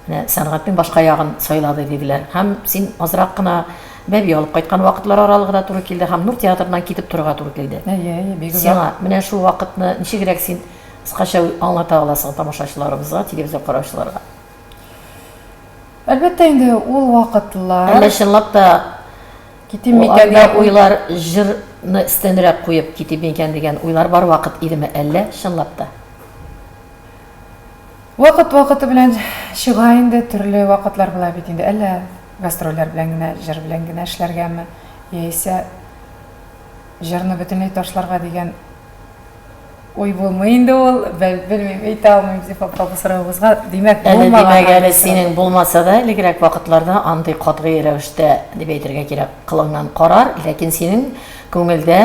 [SPEAKER 1] Менә сәнгатьнең башка ягын сайлады, диделәр. Һәм син азрак кына бәби алып кайткан вакытлар аралыгы да туры килде һәм Нур театрыннан китеп торырга туры килде.
[SPEAKER 2] Әйе, әйе, бик озак.
[SPEAKER 1] Сиңа менә шул вакытны ничегрәк син кыскача аңлата аласың тамашачыларыбызга, телевизор караучыларга?
[SPEAKER 2] Әлбәттә инде, ул вакытлар.
[SPEAKER 1] Әллә чынлап та
[SPEAKER 2] Китим микән
[SPEAKER 1] дигән уйлар, җырны өстәнрәк куеп китим микән дигән уйлар бар вакыт идеме әллә чынлап та?
[SPEAKER 2] Вакыт-вакыты белән чыга инде, төрле вакытлар була бит инде. Әллә гастрольләр белән генә, җыр белән генә эшләргәме, яисә җырны бөтенләй ташларга дигән уй булмый инде ул. Бел, белмим, әйтә алмыйм, Зифа апа, бу соравыгызга. Димәк,
[SPEAKER 1] Әле
[SPEAKER 2] булмаган
[SPEAKER 1] димәк, әле
[SPEAKER 2] андый сорау.
[SPEAKER 1] синең булмаса да, элегрәк вакытларда андый катгый рәвештә, дип әйтергә кирәк, кылынган карар, ләкин синең күңелдә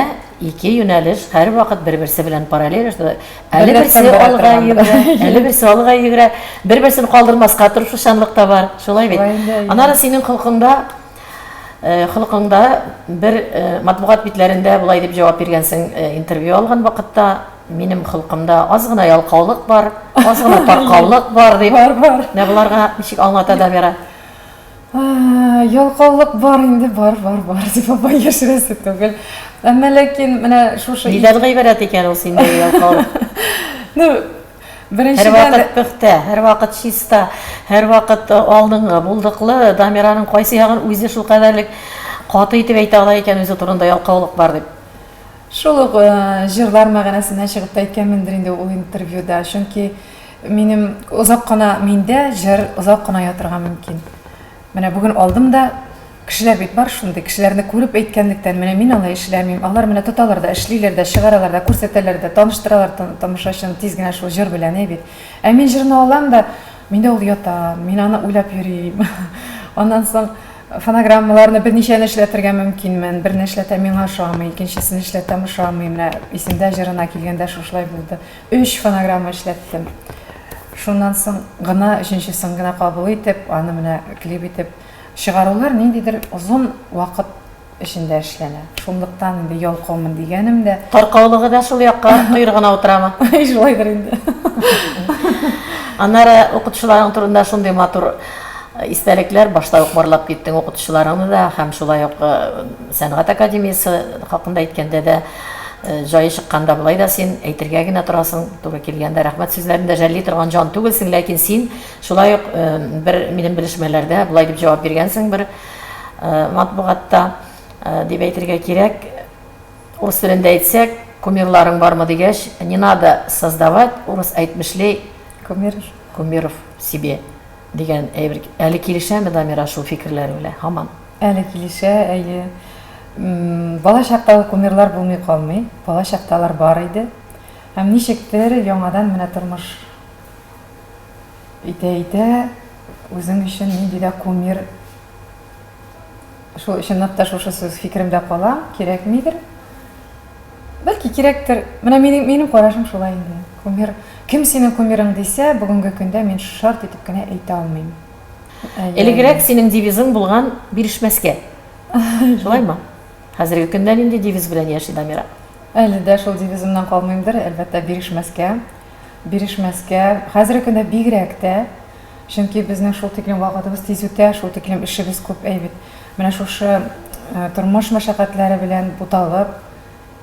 [SPEAKER 1] ике юнәлеш һәрвакыт бер-берсе белән параллель эшли. Әле берсе
[SPEAKER 2] Беррәттән бара
[SPEAKER 1] алга
[SPEAKER 2] торгандыр.
[SPEAKER 1] йөгерә, әле берсе алга йөгерә, бер-берсен калдырмаска тырышучанлык та бар. Шулай бит.
[SPEAKER 2] Шулай инде, әйе.
[SPEAKER 1] Аннары синең холкыңда, э, холкыңда бер э, матбугат битләрендә болай дип җавап биргәнсең, э, интервью алган вакытта, минем холкымда аз гына ялкаулык бар, аз гына таркаулык бар дип.
[SPEAKER 2] Бар, бар.
[SPEAKER 1] Менә боларга ничек аңлата Дамира?
[SPEAKER 2] Ялкаулык бар инде, бар, бар, бар, дип апа яшерәсе түгел. Әмма ләкин менә шушы
[SPEAKER 1] Нидән гыйбарәт икән ул синдәге ялкаулык?
[SPEAKER 2] Ну, беренчедән
[SPEAKER 1] Һәрвакыт пөхтә, һәрвакыт чиста, һәрвакыт алдынгы, булдыклы Дамираның кайсы ягын үзе шулкадәрлек каты итеп әйтә ала икән үзе турында ялкаулык бар дип?
[SPEAKER 2] Шул ук җырлар мәгънәсеннән чыгып та әйткәнмендер инде ул интервьюда. Чөнки Минем озак кына миндә җыр озак кына ятырга мөмкин. Менә бүген алдым да, кешеләр бит бар шундый, кешеләрне күреп әйткәнлектән, менә мин алай эшләмим. Алар менә тоталар да, эшлиләр дә, чыгаралар да, күрсәтәләр дә, таныштыралар тамашачыны тиз генә шул җыр белән, әй бит. Ә мин җырны алам да, миндә ул ята, мин аны уйлап йөрим. Аннан соң фонограммаларны берничәне эшләтергә мөмкинмен. Берне эшләтәм, миңа ошамый, икенчесен эшләтәм, ошамый. Менә Исемдә җырына килгәндә шушылай булды. Өч фонограмма эшләттем. Шуннан соң гына, өченчесен генә кабул итеп, аны менә клип итеп чыгарулар ниндидер озын вакыт эчендә эшләнә. Шунлыктан инде ялкаумын дигәнем дә.
[SPEAKER 1] Таркаулыгы да шул якка койрыгына утырамы?
[SPEAKER 2] Шулайдыр инде.
[SPEAKER 1] Аннары укытучыларың турында шундый матур истәлекләр башта ук барлап киттең укытучыларыңны да һәм шулай ук сәнгать академиясе хакында әйткәндә дә җае чыкканда болай да син әйтергә генә торасың, туры килгәндә рәхмәт сүзләрен дә жәлли торган җан түгелсең, ләкин син шулай ук бер минем белешмәләрдә болай дип җавап биргәнсең бер матбугатта дип әйтергә кирәк. Урыс телендә әйтсәк, кумирларың бармы дигәч, не надо создавать, урыс әйтмешли,
[SPEAKER 2] кумиров,
[SPEAKER 1] кумиров себе дигән әйбер. Әле килешәме Дамира шул фикерләре белән һаман?
[SPEAKER 2] Әле килешә, әйе. Бала чакта ул кумирлар булмый калмый. Бала чакта алар бар иде. Һәм ничектер яңадан менә тормыш итә-итә үзең өчен нинди дә кумир Шул чынлап та шушы сүз фикеремдә кала, кирәкмидер. Бәлки кирәктер. Менә минем, минем карашым шулай инде. Кумир, кем синең кумирың дисә, бүгенге көндә мин шарт итеп кенә әйтә алмыйм.
[SPEAKER 1] Элегрәк синең девизың булган бирешмәскә. Шулаймы? Хәзерге көндә нинди девиз белән яши Дамира?
[SPEAKER 2] Әле дә шул девизымнан калмыймдыр, әлбәттә, бирешмәскә. Бирешмәскә. Хәзерге көндә бигрәк тә. Чөнки безнең шул тиклем вакытыбыз тиз үтә, шул тиклем эшебез күп әй бит. Менә шушы тормыш мәшәкатьләре белән буталып,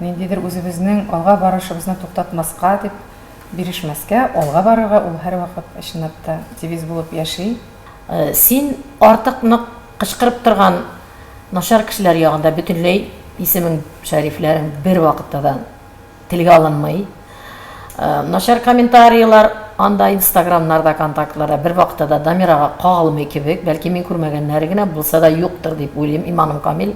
[SPEAKER 2] ниндидер үзебезнең алга барышыбызны туктатмаска дип, бирешмәскә, алга барырга, ул һәрвакыт чынлап та девиз булып яши.
[SPEAKER 1] Син артык нык кычкырып торган начар кешеләр ягында бөтенләй исемең, шәрифләрең бервакытта да телгә алынмый. Начар комментарийлар анда инстаграмнарда, контактларда бер вакытта да Дамирага кагылмый кебек. Бәлки мин күрмәгәннәре генә булса да юктыр дип уйлыйм, иманым камил.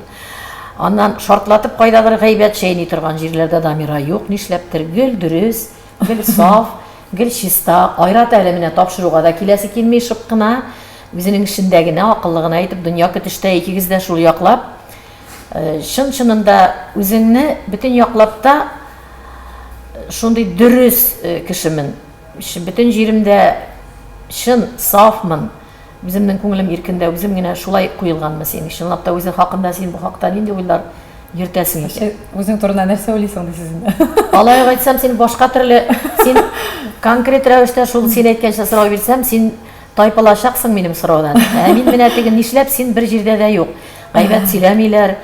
[SPEAKER 1] Аннан шартлатып кайдадыр гайбәт чәйни торган җирләрдә Дамира юк, нишләптер гел дөрес, гел саф, гел чиста. Айрат әле менә тапшыруга да киләсе килми шып кына. Үзенең эшендә генә, акыллы гына итеп дөнья көтештә икегез дә шул яклап. Чын-чынында үзеңне бөтен яклап та шундый дөрес кешемен. Бөтен җиремдә чын, сафмын. Үземнең күңелем иркендә, үзем генә шулай куелганмы синең? Чынлап та үзең хакында син бу хакта нинди уйлар йөртәсең икән?
[SPEAKER 2] Үзең турында нәрсә уйлыйсың дисез инде?
[SPEAKER 1] Алай ук әйтсәм, син башка төрле, син конкрет рәвештә шул син әйткәнчә сорау бирсәм, син Тайпылачаксың минем сораудан. Ә мин менә теге нишләп син бер җирдә дә юк. Гайбәт сөйләмиләр.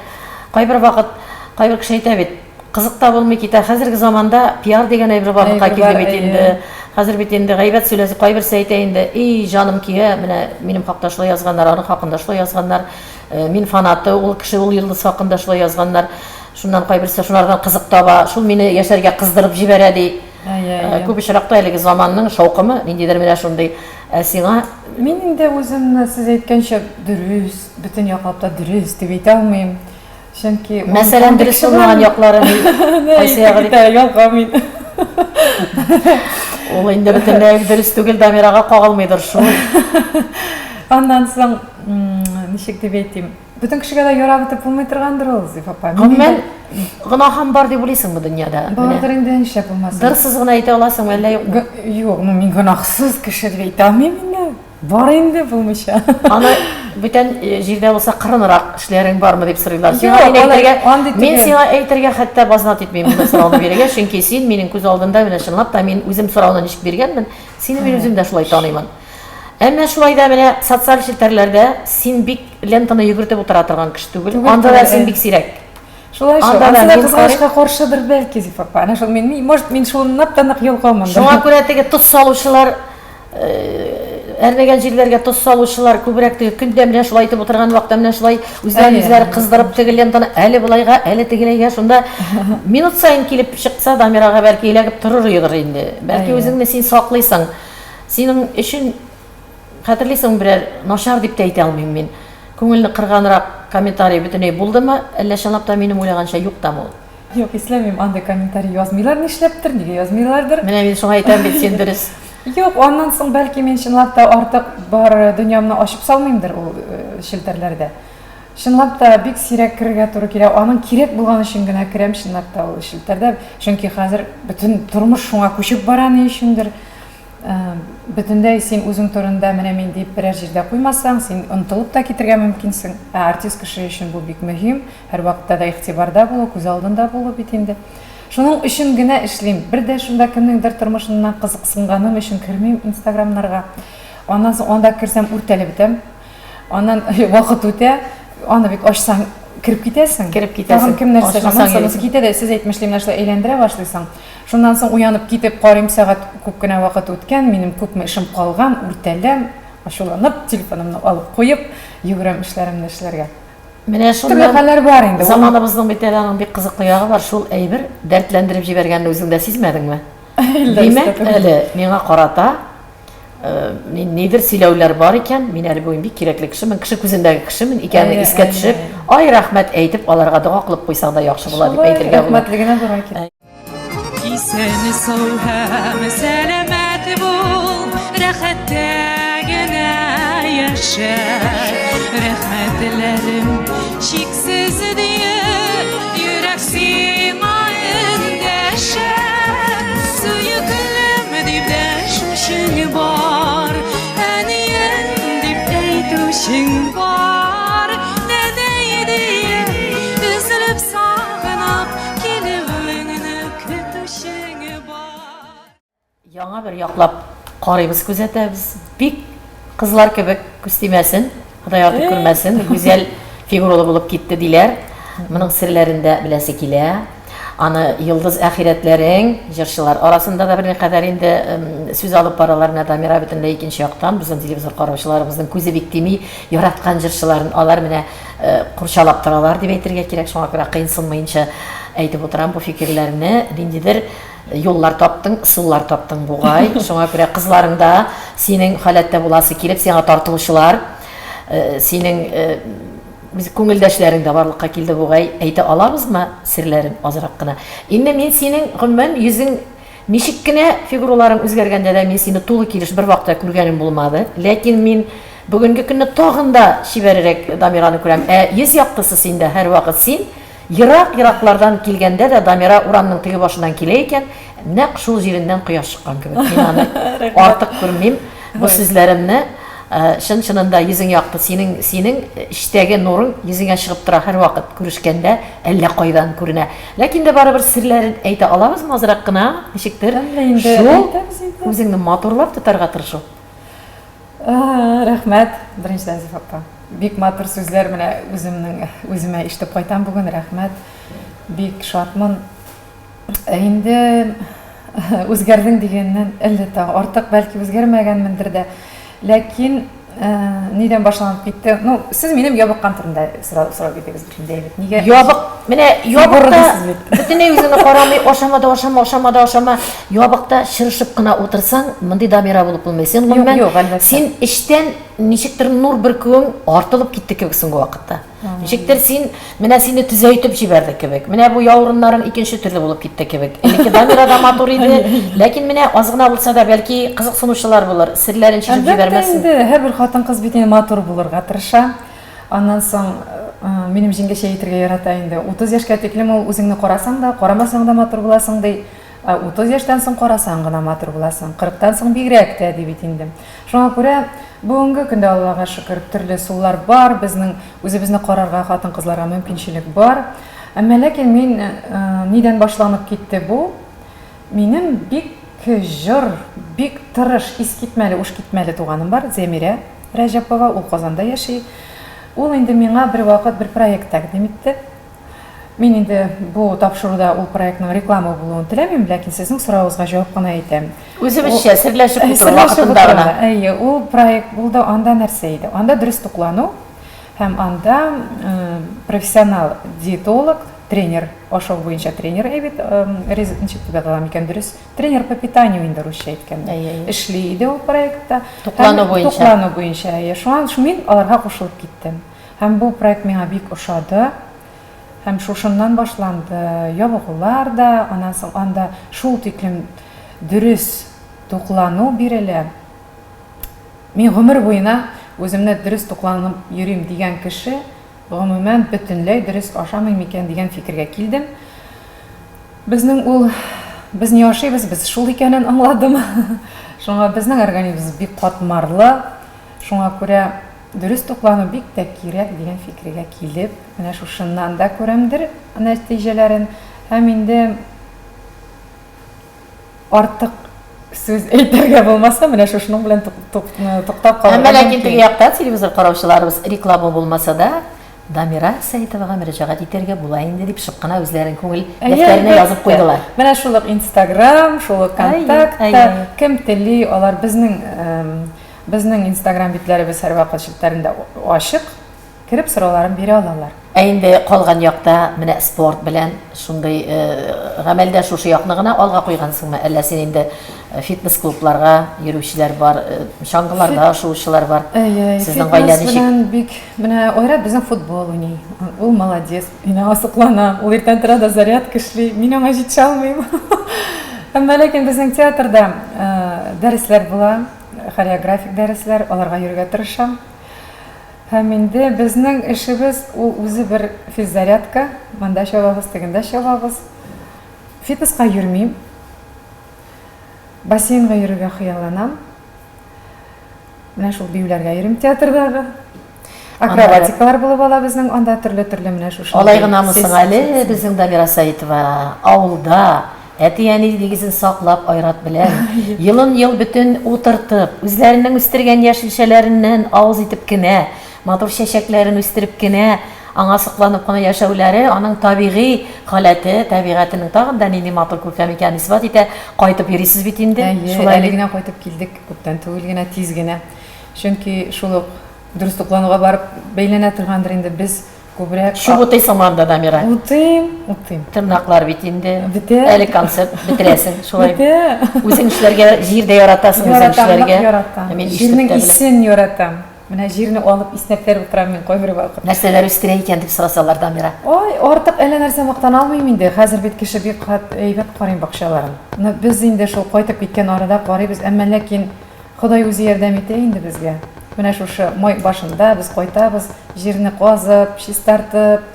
[SPEAKER 1] Кайбер вакыт кайбер кеше әйтә бит, кызык та булмый китә. Хәзерге заманда пиар дигән әйбер барлыкка килде бит инде. Хәзер бит инде гайбәт сөйләсе кайберсе әйтә инде, эй, җаным көя, менә минем хакта шулай язганнар, аның хакында шулай язганнар. Мин фанаты, ул кеше, ул йолдыз хакында шулай язганнар. Шуннан кайберсе шунардан кызык таба, шул мине яшәргә кыздырып җибәрә ди. Күп очракта әлеге заманның шаукымы ниндидер менә шундый. Ә сиңа
[SPEAKER 2] Мин инде үземне сез әйткәнчә дөрес, бөтен яклап та дөрес дип әйтә алмыйм. Чөнки
[SPEAKER 1] Мәсәлән, дөрес булмаган яклары
[SPEAKER 2] кайсы ягы дип? Ялган мин.
[SPEAKER 1] Ул инде бөтенләй дөрес түгел, Дамирага кагылмыйдыр шул.
[SPEAKER 2] Аннан соң, ничек дип әйтим? Бөтен кешегә дә ярап бетеп булмый торгандыр ул, Зифа апа.
[SPEAKER 1] Гомумән, гөнаһым бар дип уйлыйсыңмы дөньяда?
[SPEAKER 2] Бардыр инде, нишләп булмасын.
[SPEAKER 1] Дырсыз гына әйтә аласыңмы, әллә юкмы?
[SPEAKER 2] Юк, ну мин гөнаһсыз кеше дип әйтә алмыйм инде. Бар инде булмыйча.
[SPEAKER 1] Аны бүтән э, җирдә булса кырынрак эшләрең бармы дип сорыйлар. Сиңа мин әйтергә, мин сиңа әйтергә хәтта базнат итмим мондый сорауны бирергә, чөнки син минем күз алдында менә чынлап та мин үзем сорауны ничек биргәнмен, сине мин үзем дә шулай таныймын. Әмма шулай да менә социаль челтәрләрдә син бик лентаны йөгертеп утыра торган кеше түгел. Анда да син бик сирәк.
[SPEAKER 2] Шулай шул. Анда да кызганычка каршыдыр бәлки, Зифа апа. Әнә шул мин, может, мин шул нык та нык ялкаумындыр.
[SPEAKER 1] Шуңа күрә теге тоз салучылар, э, әрнегән җирләргә тоз салучылар күбрәк теге көндә менә шулай итеп утырган вакытта менә шулай үзләрен үзләре кыздырып теге лентаны әле болайга, әле тегеләйгә шунда минут саен килеп чыкса, Дамирага бәлки эләгеп торыр идер инде. Бәлки үзеңне син саклыйсың. Синең өчен, хәтерлисеңме, берәр начар дип тә әйтә алмыйм мин. Күңелне кырганрак комментарий бөтенләй булдымы, әллә чынлап та минем уйлаганча юк тамы ул?
[SPEAKER 2] Юк, исләмим, андый комментарий язмыйлар нишләптер, нигә язмыйлардыр.
[SPEAKER 1] Менә мин шуңа әйтәм бит, син дөрес.
[SPEAKER 2] Юк, аннан соң бәлки мин чынлап та артык бар дөньямны ачып салмыймдыр ул челтәрләрдә. Чынлап та бик сирәк керергә туры килә. Аның кирәк булган өчен генә керәм чынлап та ул челтәрдә. Чөнки хәзер бөтен тормыш шуңа күчеп бара ни өчендер. Бөтенләй син үзең турында менә мин дип берәр җирдә куймасаң, син онытылып та китергә мөмкинсең. Ә артист кеше өчен бу бик мөһим, һәрвакытта да игътибарда булу, күз алдында булу бит инде. Шуның өчен генә эшлим. Бер дә шунда кемнеңдер тормышыннан кызыксынганым өчен кермим инстаграмнарга. Аннан соң анда керсәм үртәлеп бетәм. Аннан вакыт үтә, аны бит ачсаң кереп китәсең.
[SPEAKER 1] Кереп китәсең.
[SPEAKER 2] Тагын кем нәрсә монысы китә дә, сез әйтмешли менә шулай әйләндерә башлыйсың. Шуннан соң уянып китеп карыйм, сәгать күп кенә вакыт үткән, минем күпме эшем калган, үртәләм, ачуланып, телефонымны алып куеп, йөгерәм эшләремне эшләргә.
[SPEAKER 1] Менә
[SPEAKER 2] шуннан Төрле хәлләр бар инде.
[SPEAKER 1] Заманыбызның бит әле аның бик кызыклы ягы бар, шул әйбер дәртләндереп җибәргәнне үзең дә сизмәдеңме? Димәк, әле миңа карата нидер сөйләүләр бар икән, мин әле бүген бик кирәкле кешемен, кеше күзендәге кешемен икәнен искә төшереп, ай рәхмәт әйтеп, аларга дога кылып куйсаң да яхшы була дип әйтергә
[SPEAKER 2] була. Рәхмәтле генә булырга кирәк.
[SPEAKER 3] Исән сау һәм сәламәт бул, рәхәттә генә яшә. Рәхмәтләрем чиксез диеп, йөрәк сиңа эндәшә. Сөеклем дип дәшүчең бар, әнием дип әйтүчең бар. Нәнәй диеп, өзелеп сагынып, килүеңне көтүчең бар.
[SPEAKER 1] Яңа бер яклап карыйбыз, күзәтәбез. Бик кызлар кебек күз тимәсен, Ходай артык күрмәсен, гүзәл фигуралы булып китте диләр. Моның серләрен дә беләсе килә. Аны йолдыз әхирәтләрең, җырчылар арасында да берникадәр инде сүз алып баралар. Менә Дамира бөтенләй икенче яктан, безнең телевизор караучыларыбызның күзе бик тими, яраткан җырчыларын алар менә курчалап торалар дип әйтергә кирәк. Шуңа күрә кыенсынмыйнча әйтеп утырам бу фикерләрне. Ниндидер Юллар таптың, ысуллар таптың бугай. Шуңа күрә кызларың да синең халәттә буласы килеп, сиңа тартылучылар, э, синең э, күңелдәшләрең дә барлыкка килде бугай. Әйтә алабызмы серләрен азрак кына? Инде мин синең гомумән йөзең ничек кенә фигураларың үзгәргәндә дә мин сине тулы килеш бер вакытта күргәнем булмады. Ләкин мин бүгенге көнне тагын да чибәррәк Дамираны күрәм. Ә йөз яктысы синдә һәрвакыт син. Ерак-ераклардан килгәндә дә Дамира урамның теге башыннан килә икән, нәкъ шул җиреннән кояш чыккан кебек. Мин аны артык күрмим. Бу сүзләремне чын-чынында йөзең якты, синең синең эчтәге нурың йөзеңә чыгып тора һәрвакыт күрешкәндә, әллә кайдан күренә. Ләкин дә барыбер серләрен әйтә алабызмы азрак кына, ничектер? Шул үзеңне матурлап тотарга тырышу.
[SPEAKER 2] Рәхмәт, беренчедән, Зифа апа. Бик матур сүзләр менә үземнең үземә ишетеп кайтам бүген, рәхмәт. Бик шатмын. Ә инде үзгәрдең дигәннән әллә тагы артык бәлки үзгәрмәгәнмендер дә. Ләкин нидән башланып китте? Ну, сез минем ябыккан турында сорау сорау бирдегез бит инде, әйбәт. Нигә?
[SPEAKER 1] Ябык, менә ябык та бөтенләй үзеңне карамый, ашама да ашама, ашама да ашама. Ябык та чырышып кына утырсаң, мондый Дамира булып булмый. Син гомумән,
[SPEAKER 2] Юк, әлбәттә.
[SPEAKER 1] син эчтән ничектер нур бөркүең артылып китте кебек соңгы вакытта. Ничектер син, менә сине төзәйтеп җибәрде кебек. Менә бу яурыннарың икенче төрле булып китте кебек. Элекке Дамира да матур иде, ләкин менә аз гына булса да, бәлки, кызыксынучылар булыр, серләрен чишеп
[SPEAKER 2] Әлбәттә
[SPEAKER 1] җибәрмәсен.
[SPEAKER 2] инде, һәрбер хатын-кыз бит инде матур булырга тырыша. Аннан соң минем җиңгәчә әйтергә ярата инде, 30 яшькә тиклем ул үзеңне карасаң да, карамасаң да матур буласың, ди. Ә 30 яшьтән соң карасаң гына матур буласың, кырыктан соң бигрәк тә, ди бит инде. Шуңа күрә бүгенге көндә, Аллага шөкер, төрле ысуллар бар, безнең үзебезне карарга хатын-кызларга мөмкинчелек бар. Әмма ләкин мин нидән башланып китте бу? Минем бик җор, бик тырыш, искитмәле, ушкитмәле туганым бар, Зәмирә Рәҗәпова, ул Казанда яши. Ул инде миңа бервакыт бер проект тәкъдим итте. Мин инде бу тапшыруда ул проектның реклама булуын теләмим, ләкин сезнең соравыгызга җавап кына әйтәм.
[SPEAKER 1] Үзебезчә серләшеп утыру вакытында гына.
[SPEAKER 2] Әйе, ул проект булды, анда нәрсә иде? Анда дөрес туклану һәм анда профессионал диетолог, тренер, ашау буенча тренер әйбит, ничек дип атала микән дөрес? Тренер по питанию инде русча әйткәндә. Эшли иде ул проектта.
[SPEAKER 1] Туклану буенча.
[SPEAKER 2] Туклану буенча, әйе. Шуңа мин аларга кушылып киттем. Һәм бу проект миңа бик ошады. Һәм шушыннан башланды ябыгулар да, аннан соң анда шул тиклем дөрес туклану бирелә. Мин гомер буена үземне дөрес тукланып йөрим дигән кеше, гомумән, бөтенләй дөрес ашамыйм икән дигән фикергә килдем. Безнең ул без ни ашыйбыз, без шул икәнен аңладым. Шуңа безнең организмыбыз бик катмарлы. Шуңа күрә дөрес туклану бик тә кирәк дигән фикергә килеп, менә шушыннан да күрәмдер нәтиҗәләрен. Һәм инде артык сүз әйтергә булмаса, менә шушының белән туктап калырга
[SPEAKER 1] Әмма ләкин теге якта телевизор караучыларыбыз реклама булмаса да, Дамира Сәетовага мөрәҗәгать итәргә була инде дип шып кына үзләрен күңел дәфтәренә язып куйдылар.
[SPEAKER 2] Менә шул ук Инстаграм, шул ук Контактта, кем тели, алар безнең безнең Инстаграм битләребез һәрвакыт челтәрендә ачык. Кереп сорауларын бирә алалар.
[SPEAKER 1] Ә инде калган якта менә спорт белән шундый гамәлдә шушы якны гына алга куйгансыңмы? Әллә син инде фитнес-клубларга йөрүчеләр бар, чаңгыларда шуучылар бар?
[SPEAKER 2] Әйе,
[SPEAKER 1] Сезнең гаилә
[SPEAKER 2] фитнес
[SPEAKER 1] ничек?
[SPEAKER 2] белән бик менә Айрат безнең футбол уйный. Ул молодец. Мин аңа сокланам. Ул иртән тора да зарядка эшли. Мин аңа җитешә алмыйм. Әмма ләкин безнең театрда дәресләр була, хореографик дәресләр, аларга йөрергә тырышам. Һәм инде безнең эшебез ул үзе бер физзарядка, монда чабабыз, тегендә чабабыз. Фитнеска йөрмим. Бассейнга йөрергә хыялланам. Менә шул биюләргә йөрим театрдагы. Акробатикалар булып ала безнең анда төрле-төрле менә шушы.
[SPEAKER 1] Алай гынамы соң әле безнең Дамира Саитова авылда Әти-әни нигезен саклап, Айрат белән елын-ел бөтен утыртып, үзләренең үстергән яшелчәләреннән авыз итеп кенә, матур чәчәкләрен үстереп кенә, аңа сокланып кына яшәүләре аның табигый халәте, табигатенең тагын да нинди матур күркәм икәнен исбат итә. Кайтып йөрисез бит инде,
[SPEAKER 2] Әйе,
[SPEAKER 1] шулай
[SPEAKER 2] әле
[SPEAKER 1] бит?
[SPEAKER 2] генә кайтып килдек, күптән түгел генә, тиз генә. Чөнки шул ук дөрес туклануга барып бәйләнә торгандыр инде. Без Күбрәк.
[SPEAKER 1] Чүп утыйсыңмы анда, Дамира?
[SPEAKER 2] Утыйм, утыйм.
[SPEAKER 1] Тырнаклар бит инде.
[SPEAKER 2] Бетә.
[SPEAKER 1] Әле концерт бетерәсең, шулай.
[SPEAKER 2] Бетә.
[SPEAKER 1] Үзең эшләргә җир дә яратасың, үзең эшләргә.
[SPEAKER 2] Яратам, яратам. Җирнең исен яратам. Менә җирне алып иснәпләр утырам мин кайбер вакыт.
[SPEAKER 1] Нәрсәләр үстерә икән дип сорасалар, Дамира.
[SPEAKER 2] Ой, артык әллә нәрсә мактана алмыйм инде. Хәзер бит кеше бик әйбәт карый бакчаларын. Без инде шул кайтып киткән арада карыйбыз, әмма ләкин Ходай үзе ярдәм итә инде безгә. Менә шушы май башында без кайтабыз, җирне казып, чистартып,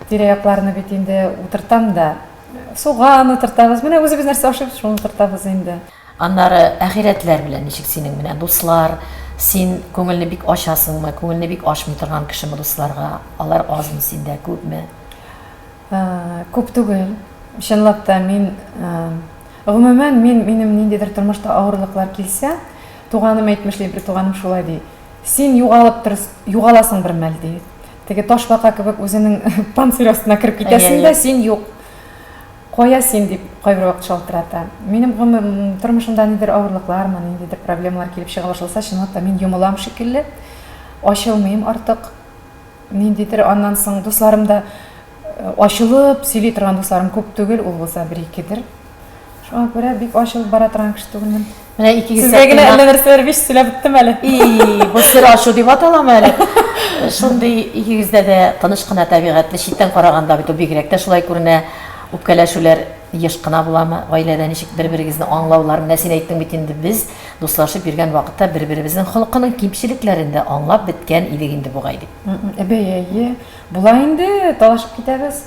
[SPEAKER 2] тирә-якларны бит инде утыртам да, суган утыртабыз. Менә үзебез нәрсә ашыйбыз, шуны утыртабыз инде.
[SPEAKER 1] Аннары әхирәтләр белән ничек синең менә дуслар, син күңелне бик ачасыңмы, күңелне бик ачмый торган кешеме дусларга, алар азмы синдә, күпме?
[SPEAKER 2] Күп түгел. Чынлап та мин Гомумән, мин, минем ниндидер тормышта авырлыклар килсә, туганым әйтмешли, бер туганым шулай ди, син югалып торс, югаласың бер мәл, ди. Теге ташбака кебек үзенең панцирь астына кереп китәсең дә, син юк. Кая син, дип кайбер вакыт шалтырата. Минем гомум тормышымда ниндидер авырлыклармы, ниндидер проблемалар килеп чыга башласа, чынлап та мин йомылам шикелле, ачылмыйм артык. Ниндидер аннан соң дусларым да ачылып сөйли торган дусларым күп түгел, ул булса бер-икедер. Шуңа күрә бик ачылып бара торган кеше түгелмен.
[SPEAKER 1] Менә икегез
[SPEAKER 2] Сезгә генә әллә нәрсәләр биш сөйләп беттем әле.
[SPEAKER 1] И, бу сер ачу дип аталамы әле? Шундый икегездә дә тыныч кына табигатьле, читтән караганда бит ул бигрәк тә шулай күренә. Үпкәләшүләр еш кына буламы? Гаиләдә ничек бер-берегезне аңлаулар? Менә син әйттең бит инде, без дуслашып йөргән вакытта бер-беребезнең холкының кимчелекләрен дә аңлап беткән идек инде бугай дип.
[SPEAKER 2] Әбәй, әйе. Була инде, талашып китәбез.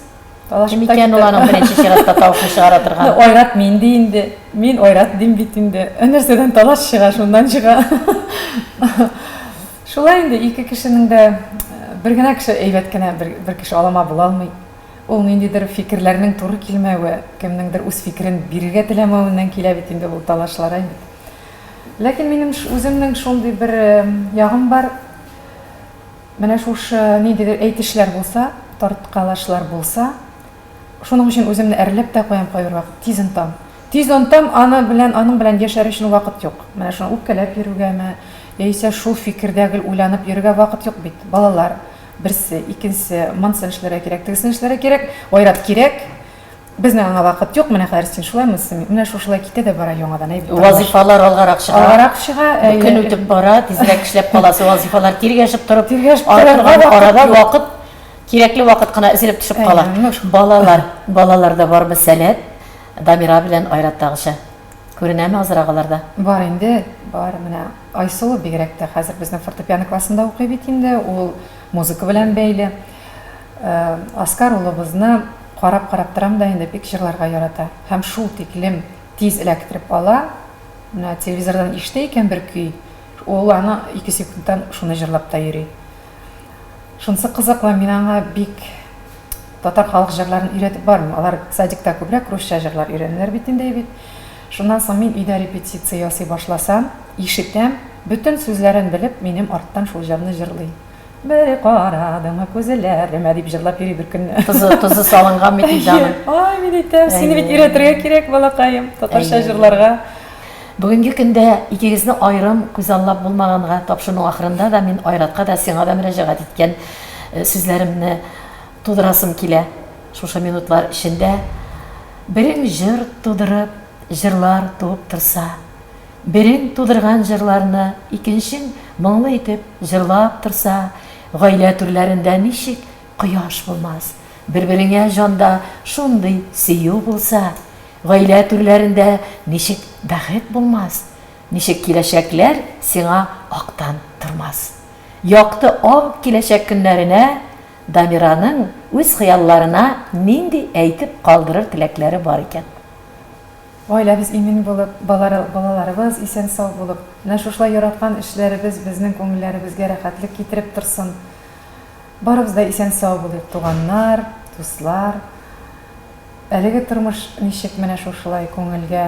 [SPEAKER 1] Талашып Кем икән ул аның беренче чиратта тавышын чыгара торган?
[SPEAKER 2] Ну, Айрат мин ди инде. Мин Айрат дим бит инде. Ә нәрсәдән талаш чыга, шуннан чыга. Шулай инде, ике кешенең дә бер генә кеше әйбәт кенә бер, бер кеше алама була алмый. Ул ниндидер фикерләрнең туры килмәве, кемнеңдер үз фикерен бирергә теләмәвеннән килә бит инде ул талашлар, әй бит. Ләкин минем үземнең шундый бер ягым бар. Менә шушы ниндидер әйтешләр булса, тарткалашлар булса, шуның өчен үземне әрләп тә куям кайбер вакыт, тиз онтам. Тиз онтам, аны белән, аның белән яшәр өчен вакыт юк. Менә шуны үпкәләп йөрүгәме, яисә шул фикердә гел уйланып йөрергә вакыт юк бит. Балалар, берсе, икенче, монысын эшләргә кирәк, тегесен эшләргә кирәк, Айрат кирәк. Безнең аңа вакыт юк, менә хәзер син шулай монысы мин. Менә шушылай китә дә бара яңадан, әйбәт тормыш.
[SPEAKER 1] Вазыйфалар алгарак чыга.
[SPEAKER 2] Алгарак чыга, әйе.
[SPEAKER 1] Көн үтеп бара, тизрәк эшләп каласы вазыйфалар тиргәшеп торып,
[SPEAKER 2] Тиргәшеп
[SPEAKER 1] ара
[SPEAKER 2] торырга
[SPEAKER 1] торган
[SPEAKER 2] вакыт
[SPEAKER 1] арада
[SPEAKER 2] юк.
[SPEAKER 1] вакыт, кирәкле вакыт кына өзелеп төшеп
[SPEAKER 2] Әйе,
[SPEAKER 1] кала.
[SPEAKER 2] менә шул.
[SPEAKER 1] Балалар, балаларда бармы сәләт? Дамира белән Айраттагыча. Күренәме азрак аларда?
[SPEAKER 2] Бар инде, бар. Менә Айсылу бигрәк тә хәзер безнең фортепиано классында укый бит инде, ул музыка белән бәйле. Аскар улыбызны карап-карап торам да инде, бик җырларга ярата. Һәм шул тиклем тиз эләктереп ала. Менә телевизордан ишетә икән бер көй, ул аны 2 секундтан шуны җырлап та йөри. Шунысы кызыклы, мин аңа бик татар халык җырларын өйрәтеп бармыйм. Алар садикта күбрәк русча җырлар өйрәнәләр бит инде бит. Шуннан соң мин өйдә репетиция ясый башласам, ишетәм, бөтен сүзләрен белеп, минем арттан шул җырны җырлый. Бер карадымы күзләремә дип җырлап йөри бер көнне.
[SPEAKER 1] Тозы, тозы салынган бит инде аның.
[SPEAKER 2] Ай, мин әйтәм, сине бит өйрәтергә кирәк, балакаем, татарча җырларга.
[SPEAKER 1] Бүгенге көндә икегезне аерым күзаллап булмаганга, тапшыру ахырында да мин Айратка да, сиңа да мөрәҗәгать иткән э, сүзләремне тудырасым килә. Шушы минутлар эчендә берең җыр тудырып, җырлар туып торса, Берең тудырган җырларны икенчең моңлы итеп җырлап торса, гаилә түрләрендә ничек кояш булмас? Бер-береңә җанда шундый сөю булса, гаилә түрләрендә ничек бәхет булмас? Ничек киләчәкләр сиңа актан тормас? Якты ак киләчәк көннәренә Дамираның үз хыялларына нинди әйтеп калдырыр теләкләре бар икән?
[SPEAKER 2] Гаиләбез имин булып, балаларыбыз исән-сау булып, менә шушылай яраткан эшләребез безнең күңелләребезгә рәхәтлек китереп торсын. Барыбыз да исән-сау булыйк, туганнар, дуслар. Әлеге тормыш ничек менә шушылай күңелгә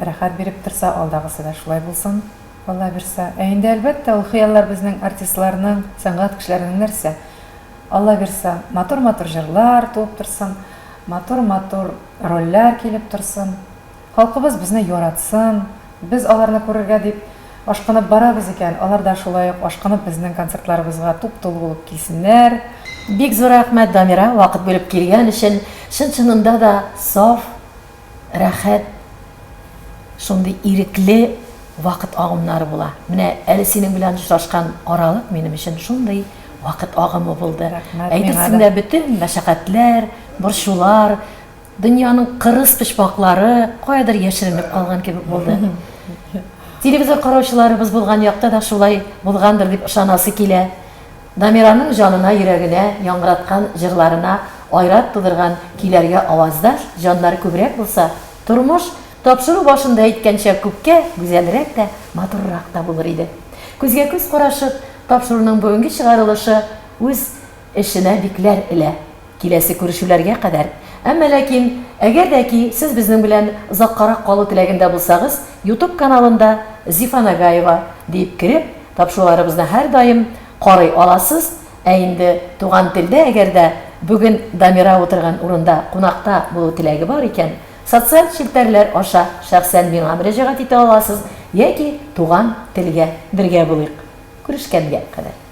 [SPEAKER 2] рәхәт биреп торса, алдагысы да шулай булсын, Алла бирса. Ә инде, әлбәттә, ул хыяллар безнең артистларның, сәнгать кешеләренең нәрсә? Алла бирса, матур-матур җырлар туып торсын, матур-матур рольләр килеп торсын. Халкыбыз безне яратсын, без аларны күрергә дип ашкынып барабыз икән, алар да шулай ук ашкынып безнең концертларыбызга туп-тулы булып килсеннәр.
[SPEAKER 1] Бик зур рәхмәт, Дамира, вакыт бүлеп килгән өчен. Чын-чынында да саф, рәхәт, шундый ирекле вакыт агымнары була. Менә әле синең белән очрашкан аралык минем өчен шундый вакыт агымы булды.
[SPEAKER 2] Рәхмәт,
[SPEAKER 1] Әйтерсең дә бөтен мәшәкатьләр, борчулар, дөньяның кырыс почмаклары каядыр яшеренеп калган кебек булды. Телевизор караучыларыбыз булган якта да шулай булгандыр дип ышанасы килә. Дамираның җанына, йөрәгенә яңгыраткан җырларына Айрат тудырган көйләргә аваздаш җаннар күбрәк булса, тормыш, тапшыру башында әйткәнчә, күпкә гүзәлрәк тә, матуррак та булыр иде. Күзгә-күз карашып, тапшыруның бүгенге чыгарылышы үз эшенә бикләр элә. Киләсе күрешүләргә кадәр. Әмма ләкин, әгәр дә ки сез безнең белән озаккарак калу теләгендә булсагыз, Ютуб каналында Зифа Нагаева диеп кереп, тапшыруларыбызны һәрдаим карый аласыз. Ә инде туган телдә әгәр дә бүген Дамира утырган урында кунакта булу теләге бар икән, социаль челтәрләр аша шәхсән миңа мөрәҗәгать итә аласыз яки Туган телгә бергә булыйк. Күрешкәнгә кадәр.